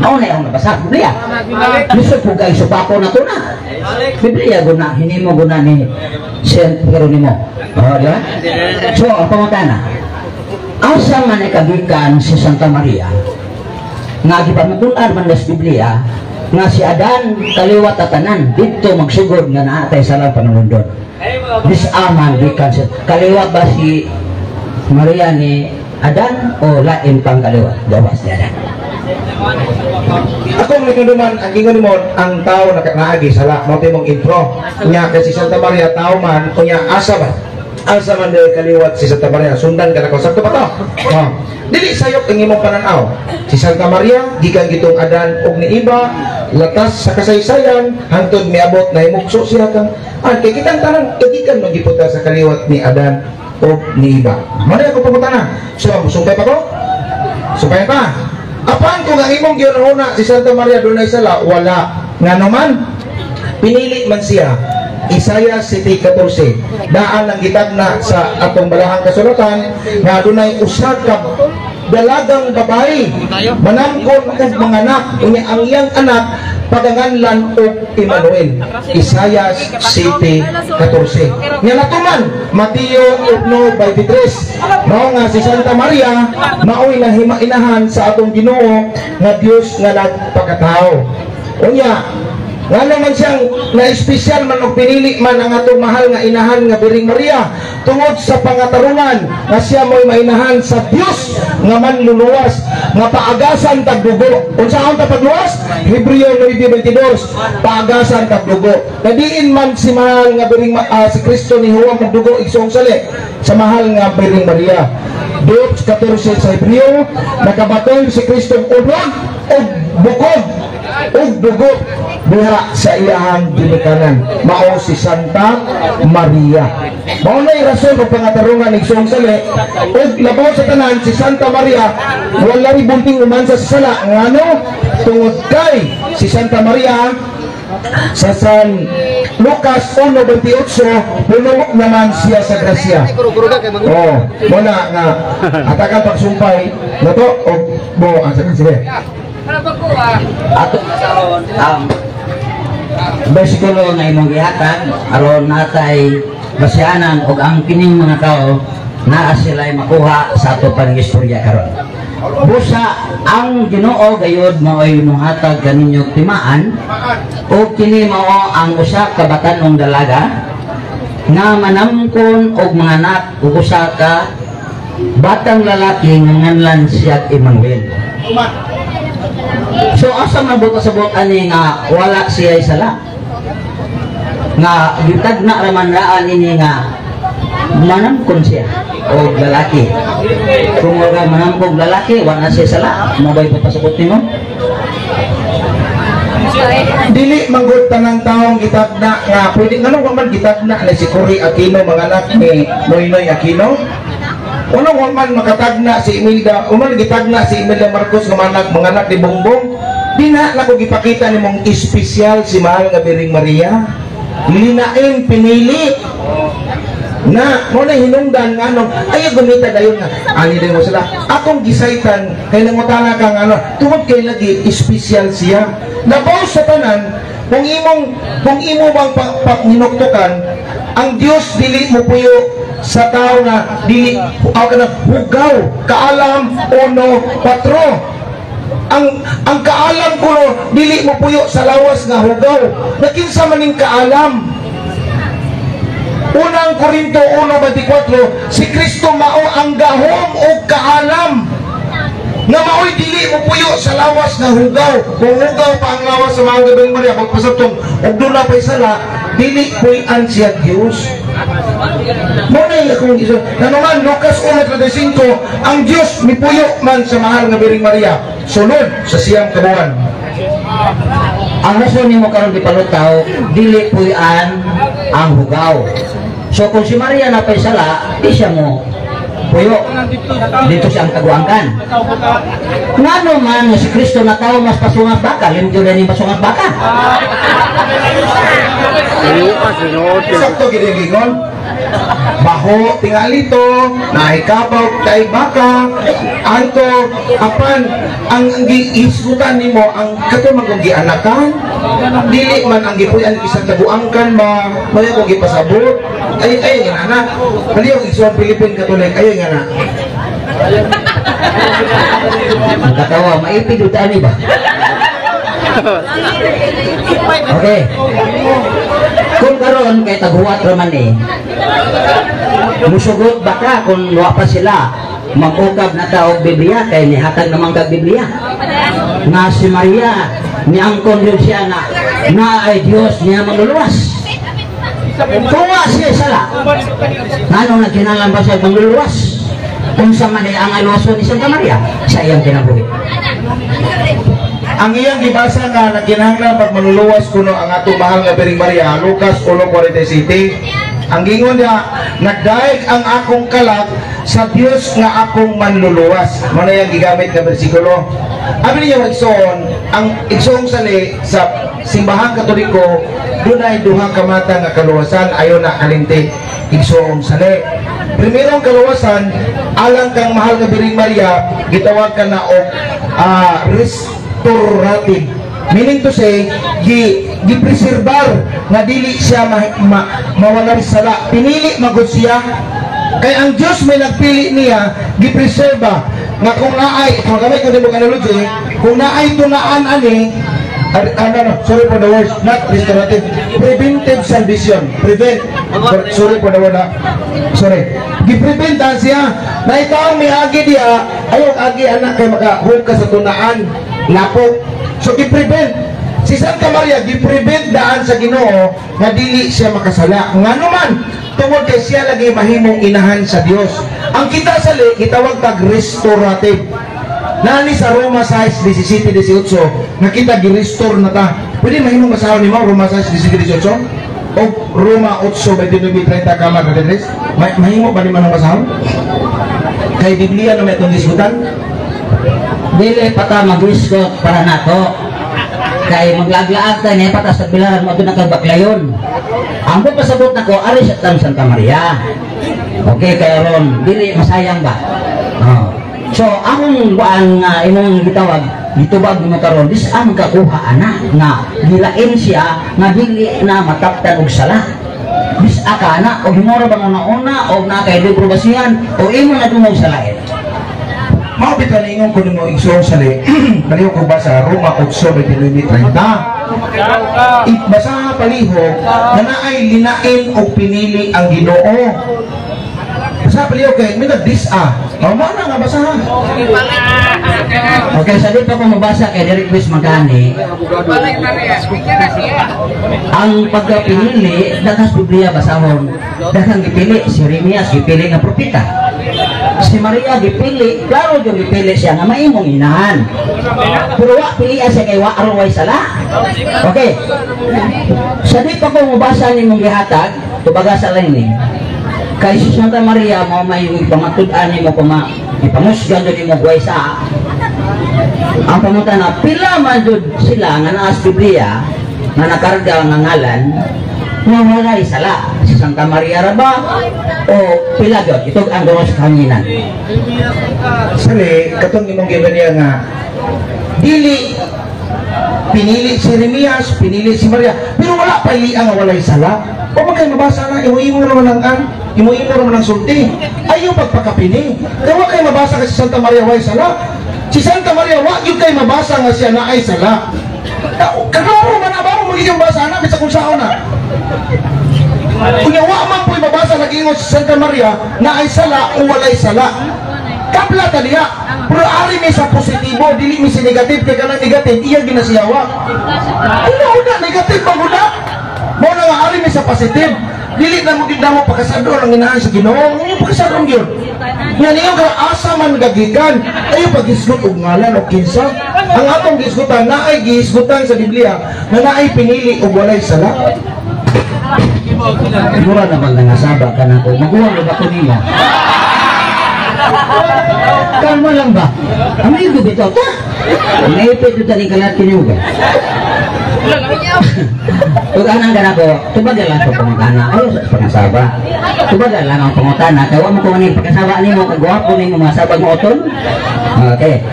Mao na akong nabasa sa Biblia. Lisod po kay supako na to na. Biblia guna hinimo guna ni Saint Geronimo. Oh, di ba? So, ang pangutana, asa man ikagikan si Santa Maria nga gipamukunan man sa Biblia nga si Adan kaliwat tatanan didto magsugod nga naa tay salang panulundon. Disaman gikan si kaliwat ba si Maria ni Adan o lain pang kaliwat gawas ni Adan? Ako ang naman, ang ingon mo, ang tao na naagi sala, mo mong intro. Nya kay si Santa Maria tao man, kunya asa ba? Asa man dahil kaliwat si Santa Maria, sundan ka na ko. Sakto ba to? Oh. Dili sayop ang imong pananaw. Si Santa Maria, gikan gitong Adan og ni Iba, latas sa kasaysayan, hangtod miabot na himugso siya kang ah, kay kitang tanan, gikan man gipunta sa kaliwat ni Adan og ni Iba. Mao na ako pangutana. So, sumpay pa ko? Sumpay pa. Apan kung ang imong gihuna si Santa Maria dunay sala, wala. Ngano man, pinili man siya. Isaiah 7:14. Daan ang gitagna sa atong balahang kasulatan nga dunay usa ka dalagang babae manangkon og manganak, unya ang iyang anak paganganlan og Emmanuel. Isaiah 7:14. Nga natuman Mateo 1:23. Mao nga si Santa Maria maoy nahimainahan sa atong Ginoo nga Dios nga nagpakatao. Unya nga naman siyang na-espesyal man og pinili man ang atong mahal nga inahan nga Bireng Maria tungod sa pangatarungan nga siya mo'y mainahan sa Dios nga manluluwas nga paagasan tag dugo. Unsaon ta pagluwas? Hebreo 9:22, paagasan tag dugo. Nadiin man si mahal nga Bireng si Kristo ni Juan magdugo igsoong sali sa mahal nga Bireng Maria. 2:14 sa Hebreo, nakabatol si Kristo og og bukog og dugo diha sa iyahang ginikanan. Mao si Santa Maria. Mao nay rason og pangatarungan igsoong sali og labaw sa tanan si Santa Maria wala ri bunting umansa sa sala. Ngano? Tungod kay si Santa Maria sa San Lucas 1:28 puno naman siya sa grasya. Oh, muna nga atakan pagsumpay na to og bo ang sige. Ato ang bersikulo nga imong gihatag aron natay basianan og ang kining mga tao naa sila'y makuha sa ato pang-istorya karon. Busa ang Ginoo gayod maoy mohatag kaninyo timaan og kini mao ang usa ka batan-ong dalaga nga manamkon og manganak og usa ka batang lalaki nga nganlan siya Emmanuel. So asa man buta sa buot ani nga wala siya sala? Nga gitagna ra man raan ini nga manamkon siya og lalaki. Kung wala manamkon lalaki, wala siya sala. Mo ba'y papasabot nimo? Dili manggod tanang taong gitagna nga pwede ngano wa man gitagna ni si Cory Aquino mga anak ni Noynoy Aquino. Uno wa man makatagna si Imelda, uman gitagna si Imelda Marcos nga mga anak ni Bongbong. Dina na ko gipakita nimong espesyal si mahal nga Bireng Maria. Linain, pinili na mo na hinungdan nga ano ay gumita dayon nga ani din mo sila akong gisaytan kay nangutana kang ano tungod kay lagi espesyal siya labaw sa tanan. Kung imo bang hinuktukan ang Dios, dili mo puyo sa tao nga dili aw kana hugaw kaalam. Uno patro ang kaalam kuno dili mo puyo sa lawas nga hugaw na kinsa maning kaalam. Unang Korinto 1:24, si Kristo mao ang gahom o kaalam nga mao'y dili mo puyo sa lawas nga hugaw. Kung hugaw pa ang lawas sa mga gabing Maria, kung pasabtong og doon na pa'y sala, dili puy-an siya Diyos. Mo na yung akong isa. Nanuman, Lucas 1:35, ang Diyos mipuyo man sa mahal nga Bireng Maria sulod sa 9 ka buwan. Ang rason nimo karon gipalutaw, dili puy-an ang hugaw. So kung si Maria napay sala, di siya mo puyo. Dito siya ang taguangkan. Ngano man si Kristo na tao mas pasungas baka, limpyo na ni pasungas baka. Sakto ginigingon. Baho tingali to, nahikabaw kay baka, anto apan ang giisgutan nimo ang kato man kung gianakan, dili man ang gipuy-an isang taguangkan ba, maya kung gipasabot, ay ay nga na, baliw igsoon Philippine Catholic, ay nga na. Nakatawa, maipid utaan ba? Okay. Kung karon kay taghuwat raman eh, musugot baka kung wa pa sila mag-ukab na ta og Biblia kay nihatag naman kag Biblia. Nga si Maria niangkon yun siya na na ay Dios niya manluluwas. Kung wa siya sala, ngano nagkinalan ba siya manluluwas? Unsa man ang aluwason ni Santa Maria sa iyang kinabuhi. Ang iyang gibasa nga nagkinahanglan pag manluluwas kuno ang atong mahal nga Bireng Maria, Lucas 1:47. Ang gingon niya, nagdaig ang akong kalag sa Dios nga akong manluluwas. Mao na iyang gigamit nga bersikulo. Abi niya igsoon, ang igsoong sali sa simbahang Katoliko, dunay duha ka mata nga kaluwasan ayon na kalinti igsoong sali. Primerong kaluwasan alang kang mahal nga Bireng Maria, gitawag ka na og restorative. Meaning to say, gipreserbar nga dili siya mawala sala. Pinili magud siya. Kay ang Dios may nagpili niya, gipreserba nga kung naay, kung gamit ko nimo analogy, kung naay tunaan ani, ano, sorry for the words, not restorative, preventive salvation, prevent, sorry for the word, sorry, giprevent siya, na ikaw miagi diya, ayaw agi anak kay makahug ka sa tunaan, lapok. So giprevent, si Santa Maria giprevent daan sa Ginoo nga dili siya makasala. Ngano man, tungod kay siya lagi mahimong inahan sa Dios. Ang kita sali gitawag tag restorative. Nani sa Roma 6:17-18 nga kita gi-restore na ta. Pwede mahimong basahon nimo Roma 6:17-18 o Roma 8:29-30 kama ka-33? Mahimo ba nimo nang basahon? Kay Biblia na may itong disgutan? Dili pa ta mag-isgot para nato. Kay maglaglaag ta niya patas sa bilaran mo doon ang kagbaklayon. Ang pasabot nako ari sa tan Santa Maria. Okay kay ron dili masayang ba? Oh. So ang kuan nga imong gitawag gitubag nimo karon dis ang kakuha ana nga gilain siya nga dili na mataptan og sala. Bis aka na og himora ba nga nauna og na kay libro basihan o imo na dungog sa lain. Mao bitaw na ingon ko nimo igsoon sali. Palihog ko ba sa Roma 8:29-30? Basaha palihog na naay linain o pinili ang Ginoo. Basaha palihog kay may nag-dis-a. O mao na nga basaha. Okay, sa dito ko mabasa kay Derek Luis Magani. Ang pagkapinili, daghang Biblia basahon. Daghang gipili si Jeremias, gipili nga propeta. Si Maria gipili, klaro yung gipili siya nga maimong inahan. Pero wa pilian siya kay wa aron way sala. Okay. Sa di pa ko mabasa nimong gihatag, tubaga sa lain ni. Kay si Santa Maria mao may pamatud-an nimo kuma ipamusgan jud nimo way sa. Ang pamutan na pila man jud sila nga naa sa Biblia nga nakarga nga ngalan Nga walay sala. Si Santa Maria ra ba? O pila gyud? Itog ang gawas kanginan. Sali, katong imong giba niya nga dili pinili si Jeremias, pinili si Maria, pero wala pa ili ang walay sala. O man kay mabasa na, imo-imo raman ang an, imo-imo raman ang sulti. Ayaw pagpakapini. Kaya wa kay mabasa kay si Santa Maria way sala. Si Santa Maria wa gyud kay mabasa nga siya naay sala. Kaklaro man abaro mo yung basa na bisag kung saon na. Kunya wa man po'y mabasa nagingon si Santa Maria na ay sala o walay sala. Kapla ta diha. Pero ari mi sa positibo, dili mi sa negative, kay kanang negative iya ginasiyawa. Una una negative man gud na. Mao na nga ari mi sa positive. Dili na mo gid namo pakasadon ang inahan sa Ginoo. Inyo pakasadon gyud. Nga niyo ka asa man gagikan, ayo paghisgot og ngalan og kinsa. Ang atong gisgutan naay gihisgutan sa Biblia nga naay pinili og walay sala. Mura na bang nangasaba ka na ko? Maguwang na ba ko nimo? Kalma lang ba? Amigo bitaw ta? Naipit ito ni kalat kinuga. Ug anang gana ko, tubagal lang sa pangutana. Ayo sa pangasaba. Tubagal lang ang pangutana. Kaya wa mo ko ni pagkasaba nimo, kagwapo nimo mga sabag mo otol. Okay.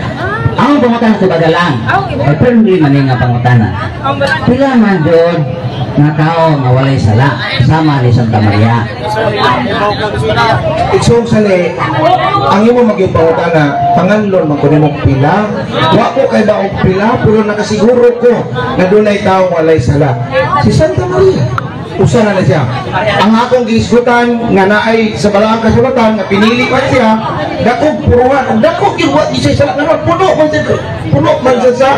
Ang pangutana tubagal lang. Ay friendly man nga pangutana. Pila man jud nga tao nga walay sala sama ni Santa Maria. Igsoong sali, ang imo maging pangutana, panganlon man ko nimo pila. Wa ko kay ba og pila, pero nakasiguro ko na dunay taong walay sala. Si Santa Maria. Usa na na siya. Ang akong gihisgutan nga naay sa balaang kasulatan nga pinili man siya, dakog puruhan ug dakog gyud wa gyud siya sala nga puno man siya sa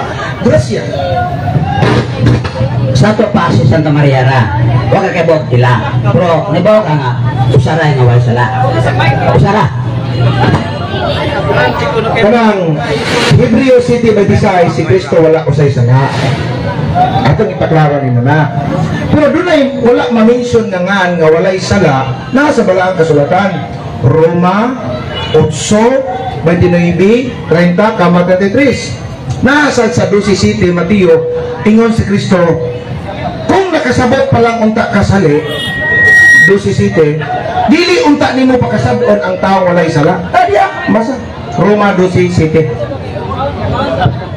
grasya. Sa ato pa si Santa Maria ra. Wa ka kay buot pila. Pero nibaw ka nga usara nga walay sala. Usara. Kanang Hebreo City 26, si Kristo wala usay sala. Atong ipaklaro nimo na. Pero dunay wala ma-mention nga ngan nga walay sala naa sa balaang kasulatan. Roma 8, 29, 30, kama 33. Nasa sa 12 City, Mateo, ingon si Kristo, kung nakasabot pa lang unta kasali, 12 City, dili unta nimo pakasabon ang taong walay sala. Adiya, basa. Roma 12 City.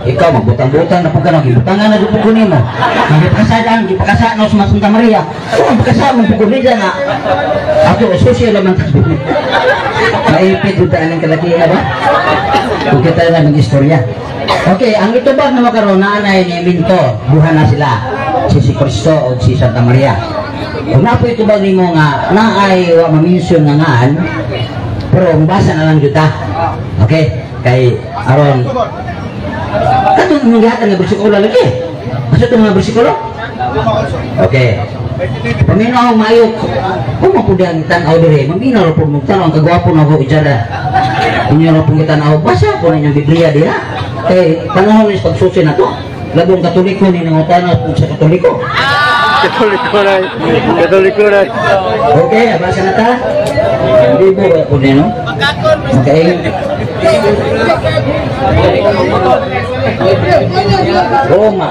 Ikaw magbutang-butang na pud ka, gibutangan na pud ko nimo. Ang gipakasadaan, gipakasaan sa Santa Maria. Oh, ang pakasaan mo pud ko na. Ato social naman ta. Maipit jud ta anang kalaki ba? Kung kita na mag-istorya. Okay, ang itubag na makaroon na anay ni Minto, buha na sila. Si si Kristo o si Santa Maria. Kung napo itubag nimo nga naay wa ma-mention nga ngaan, pero mabasa na lang jud ta. Okay, kay aron katong imong gihatag nga bersikulo lagi. Asa itong mga bersikulo? Okay. Paminaw maayo. Kung mapud ang tan-aw dire, maminaw ra pud mo tan-aw ang kagwapo na ako ijara. Inyo ra pud tan-aw. Basa po na inyong Biblia diha. Kay panahon ni pagsusi na to. Labong Katoliko ni nangutana po sa Katoliko. Katoliko na. Katoliko na. Okay, abasa na ta. Libo ba po no? Okay. Roma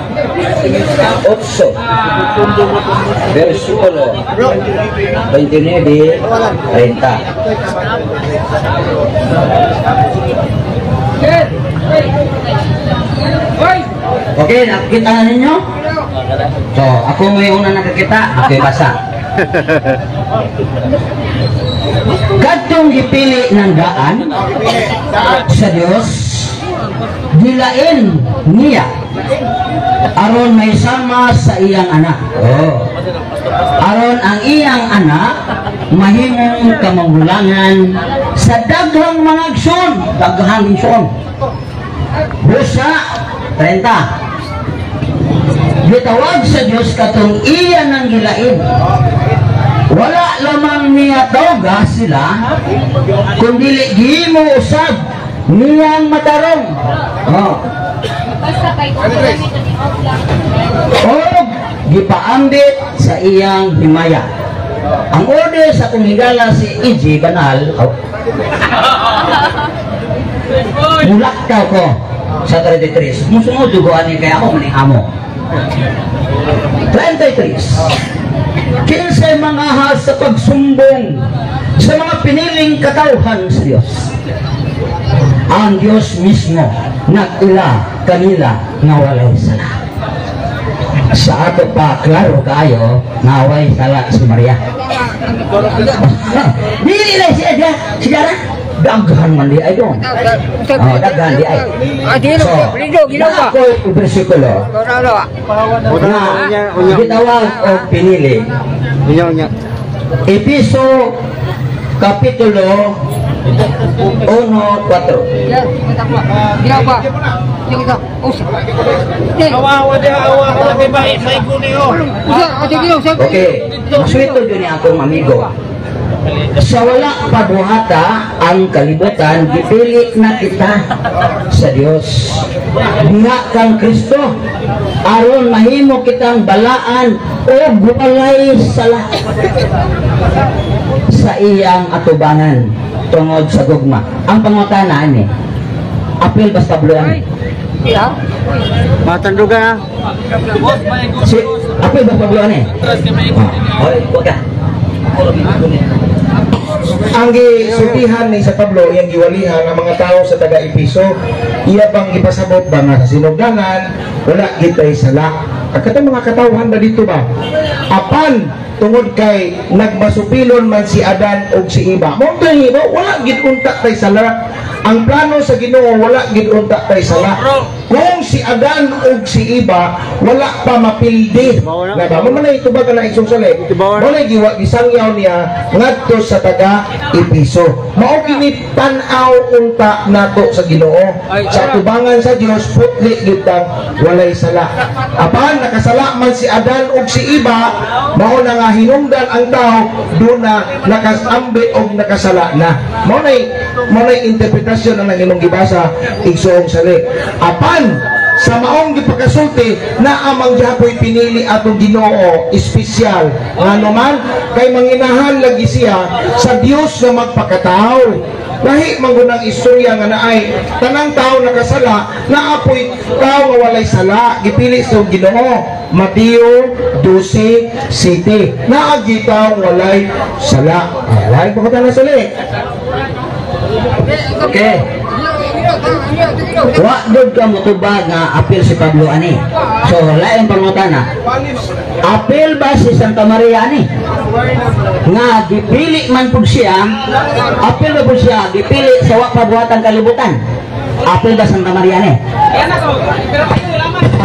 8 versikulo 29 30. Okay, nakikita na ninyo? So, ako may una nakakita, okay, basa. Kadtong gipili ng daan sa Dios, dilain niya aron may sama sa iyang anak. Oh. Aron ang iyang anak mahimong kamangulangan sa daghang mga igsoon, daghang igsoon. Busa 30. Gitawag sa Dios katong iya nang gilain. Wala lamang niya tawga sila, kundi gihimo usab niyang matarong. Oh. Og gipaambit sa iyang himaya. Ang order sa akong higala si E.G. Banal, oh. Mulaktaw ko sa 33. Musunod dugoan ni kaya ako maning amo. 33. Kinsay mangahas sa pagsumbong sa mga piniling katawhan sa Dios? Ang Dios mismo nag-ila kanila nga walay sala. Sa ato pa, klaro kaayo nga way sala si Maria. Dili na siya diya, siya na. Daghan man di ay dong. Oh, daghan di ay. So, na ako bersikulo na gitawag o pinili. Unya, unya. Episo Kapitulo 1:4. Okay, maswito yun ni akong amigo. Sa wala pabuhata ang kalibutan, gipili na kita sa Dios. Diha kang Kristo, aron mahimo kitang balaan o walay sala sa iyang atubangan tungod sa gugma. Ang pangutana ani, apil basta Pablo ani? Matandugan ha. Si apil ba Pablo ani? Oh, oy, wag ka. Ang gisultihan ni sa Pablo, iyang giwalihan ang mga tao sa taga Episo, iya bang gipasabot ba nga sa sinugdanan, wala gitay sala. Katong mga katawhan ba dito ba? Apan tungod kay nagmasupilon man si Adan og si Eva. Mao to ba wala gid unta tay sala. Ang plano sa Ginoo wala gid unta tay sala. Kung si Adan og si Eva wala pa mapildi. Na ba mo man ay tubag na iksong sali. Mo na giwa gisangyaw niya ngadto sa taga Episo. Mao kini tan-aw unta nato sa Ginoo. Sa atubangan sa Dios putli gyud tang walay sala. Apan nakasala man si Adan og si Eva, mao na nga hinungdan ang tao duna nakasambit og nakasala na. Mao nay interpretasyon ang imong gibasa igsoong sali. Apan sa maong gipakasulti na amang gihapoy pinili atong Ginoo espesyal ngano man kay manginahan lagi siya sa Dios nga magpakatao. Lahi man gud ang istorya nga naay tanang tao nakasala, naapoy tao nga walay sala, gipili sa Ginoo. Mateo 12:7 naagi tao walay sala. Ay, lahi pa na sali. Okay. Wa gud ka motubag nga apil si Pablo ani. So lain pangutana. Apil ba si Santa Maria ani? Nga gipili man pud siya, apil ba pud siya gipili sa wa pabuhatan kalibutan? Apil ba Santa Maria ani?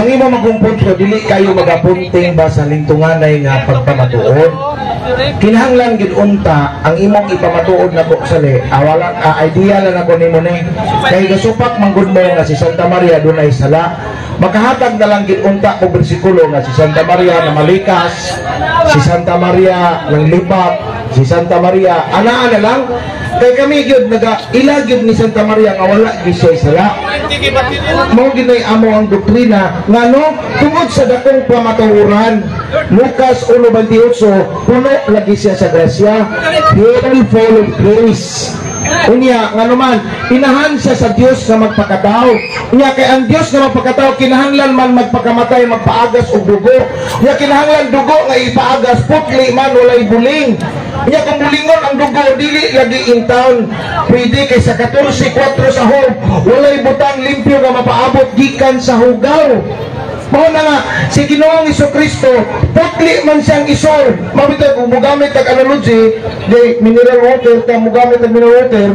Ang imo magkumpunto dili kayo magapunting ba sa lingtunganay nga pagpamatuod. Kinahanglan gid unta ang imong ipamatuod nako sali. Wala idea lang ako nimo ni. Kay gasupak man gud mo nga si Santa Maria dunay sala. Makahatag na lang gid unta og bersikulo nga si Santa Maria na malikas, si Santa Maria ng lipat, si Santa Maria anaa na lang. Kay kami gyud naga ila gyud ni Santa Maria nga wala gyud siya sala. Mao ginay amo ang doktrina ngano tungod sa dakong pamatuoran. Lucas 1:28 puno lagi siya sa grasya, very full of grace. Unya ngano man inahan siya sa Dios nga magpakatao. Unya kay ang Dios nga magpakatao kinahanglan man magpakamatay, magpaagas og dugo. Unya kinahanglan dugo nga ipaagas putli man walay buling. Unya kung bulingon ang dugo dili lagi in town. Pwede kay sa 14:4 sa Hope walay butang limpyo nga mapaabot gikan sa hugaw. Mao na nga si Ginoong Hesukristo putli man siyang isol. Mabitay kung mugamit tag analogy, di mineral water ta mugamit tag mineral water.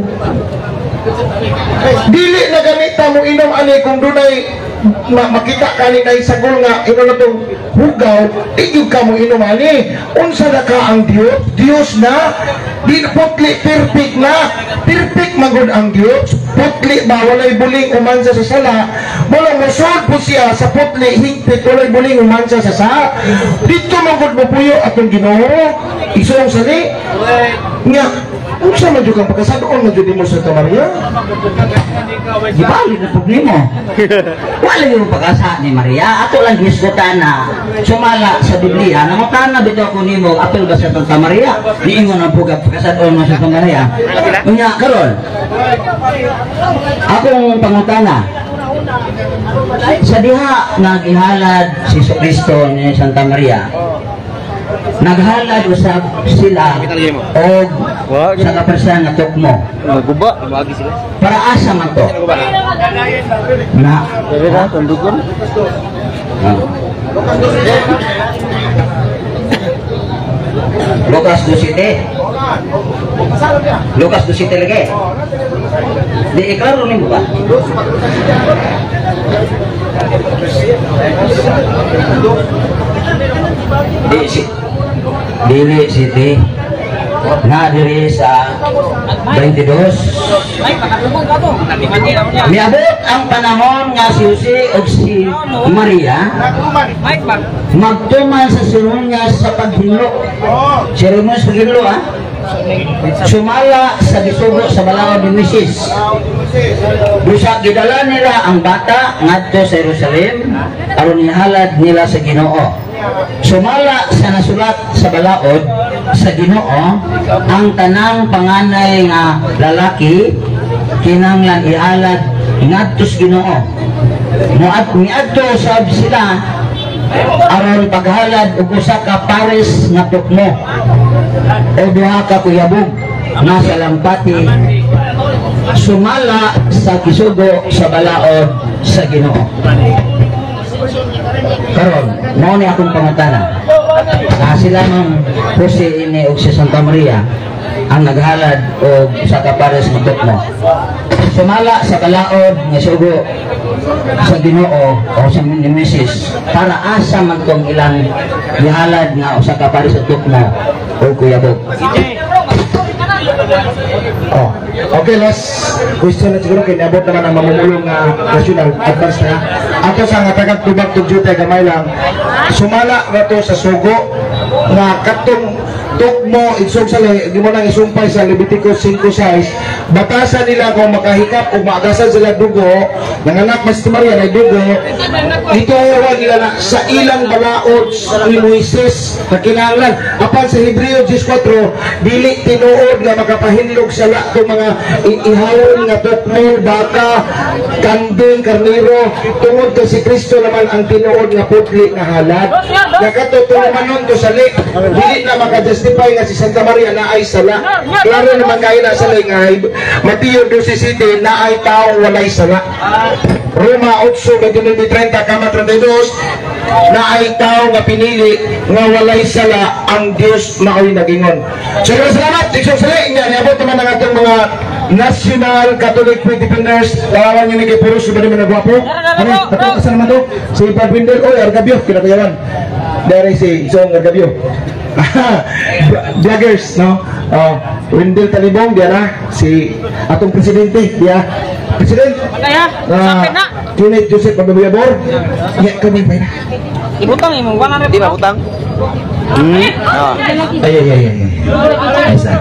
Dili na ganita mo inom ani kung dunay makita kani na isagol nga ino na tong hugaw, di gyud ka mo inom ani. Unsa na ka ang Dios? Dios na di putli, perfect na. Perfect magud ang Dios. Putli ba walay buling umansa sa sala. Wala mosulod po siya sa putli higpit walay buling umansa sa sa. Dito magud mopuyo atong Ginoo. Isuong sali. Nga unsa man jud kang pagkasadoon man jud nimo Santa Maria? Gibalik na pud nimo. Wala yung pag-asa ni Maria. Ato lang gisgutan na sumala sa Biblia. Nangutana bitaw ko nimo apil ba sa Santa Maria? Niingon ang pugag pagkasadoon mo sa Santa Maria. Unya karon akong pangutana sa diha nga gihalad si Kristo ni Santa Maria. Naghalad usab sila og sa kapersa nga tukmo. Naguba. Para asa man to? Na Dere na tundugon. Ah. Lucas 2:7. Lucas 2:7 lagi. Di iklaro nimo ba? Di si dili city na diri sa 22. Miabot ang panahon nga si Jose ug si Maria magtuman sa seremonya sa paghinlo. Seremonya sa paghinlo ah. Sumala sa gisugo sa balaod ni Moises. Busa gidala nila ang bata ngadto sa Jerusalem aron ihalad nila sa Ginoo. Sumala sa nasulat sa balaod sa Ginoo, ang tanang panganay nga lalaki kinahanglan ihalad ngadto sa Ginoo. Moad miadto sab sila aron paghalad og usa ka pares nga tukmo o duha ka kuyabog nga sa lampati sumala sa kisugo sa balaod sa Ginoo. Karon, mao ni akong pangutana. Na sila mang Jose ini og si Santa Maria ang naghalad og usa ka pares nga tukmo. Sumala sa balaod nga sugo sa Ginoo o sa ni Mrs. para asa man tong ilang gihalad nga usa ka pares nga tukmo o kuyabog. Oh. Okay, last question na siguro kay niabot naman ang mamumulong nga national advance na. Ato sa nga tagag tubag tug jutay gamay lang. Sumala na to sa sugo nga katong tukmo isog sa di mo nang isumpay sa Leviticus 5:6. Batasan nila kung makahikap o maagasan sila dugo, nanganak mas si Maria na dugo, ituwa nila na sa ilang balaod ni Moises na kinahanglan. Apan sa Hebreo 10:4, dili tinuod nga makapahinlog sa lato mga ihawon nga tukmo, baka, kanding, karniro, tungod kay si Kristo naman ang tinuod nga putli nga halad. Nakatotoo man nun to sali, dili na makajustify nga si Santa Maria na ay sala. Klaro naman kayo na sala nga Mateo 12:7 na ay taong walay sala. Roma 8:29-30 kama 32 na ay tao nga pinili nga walay sala ang Dios maoy nagingon. So salamat, iksong sali nga niabot naman ang atong mga National Catholic Faith Defenders. Tawagan niyo ni kay Puro ba naman nagwapo? Ano? Asa naman to? Si Padwindel, oy Argabio, kinakayawan. Dere si Isong Argabio. Vloggers, no? Wendell Talibong, diya na. Si atong presidente, diya. President, Kenneth Joseph Pababuyabor. Ya, kami pa na. Ibutang imo, 100. Di ba butang? Ay, ay, ay, ay. Ay, sa.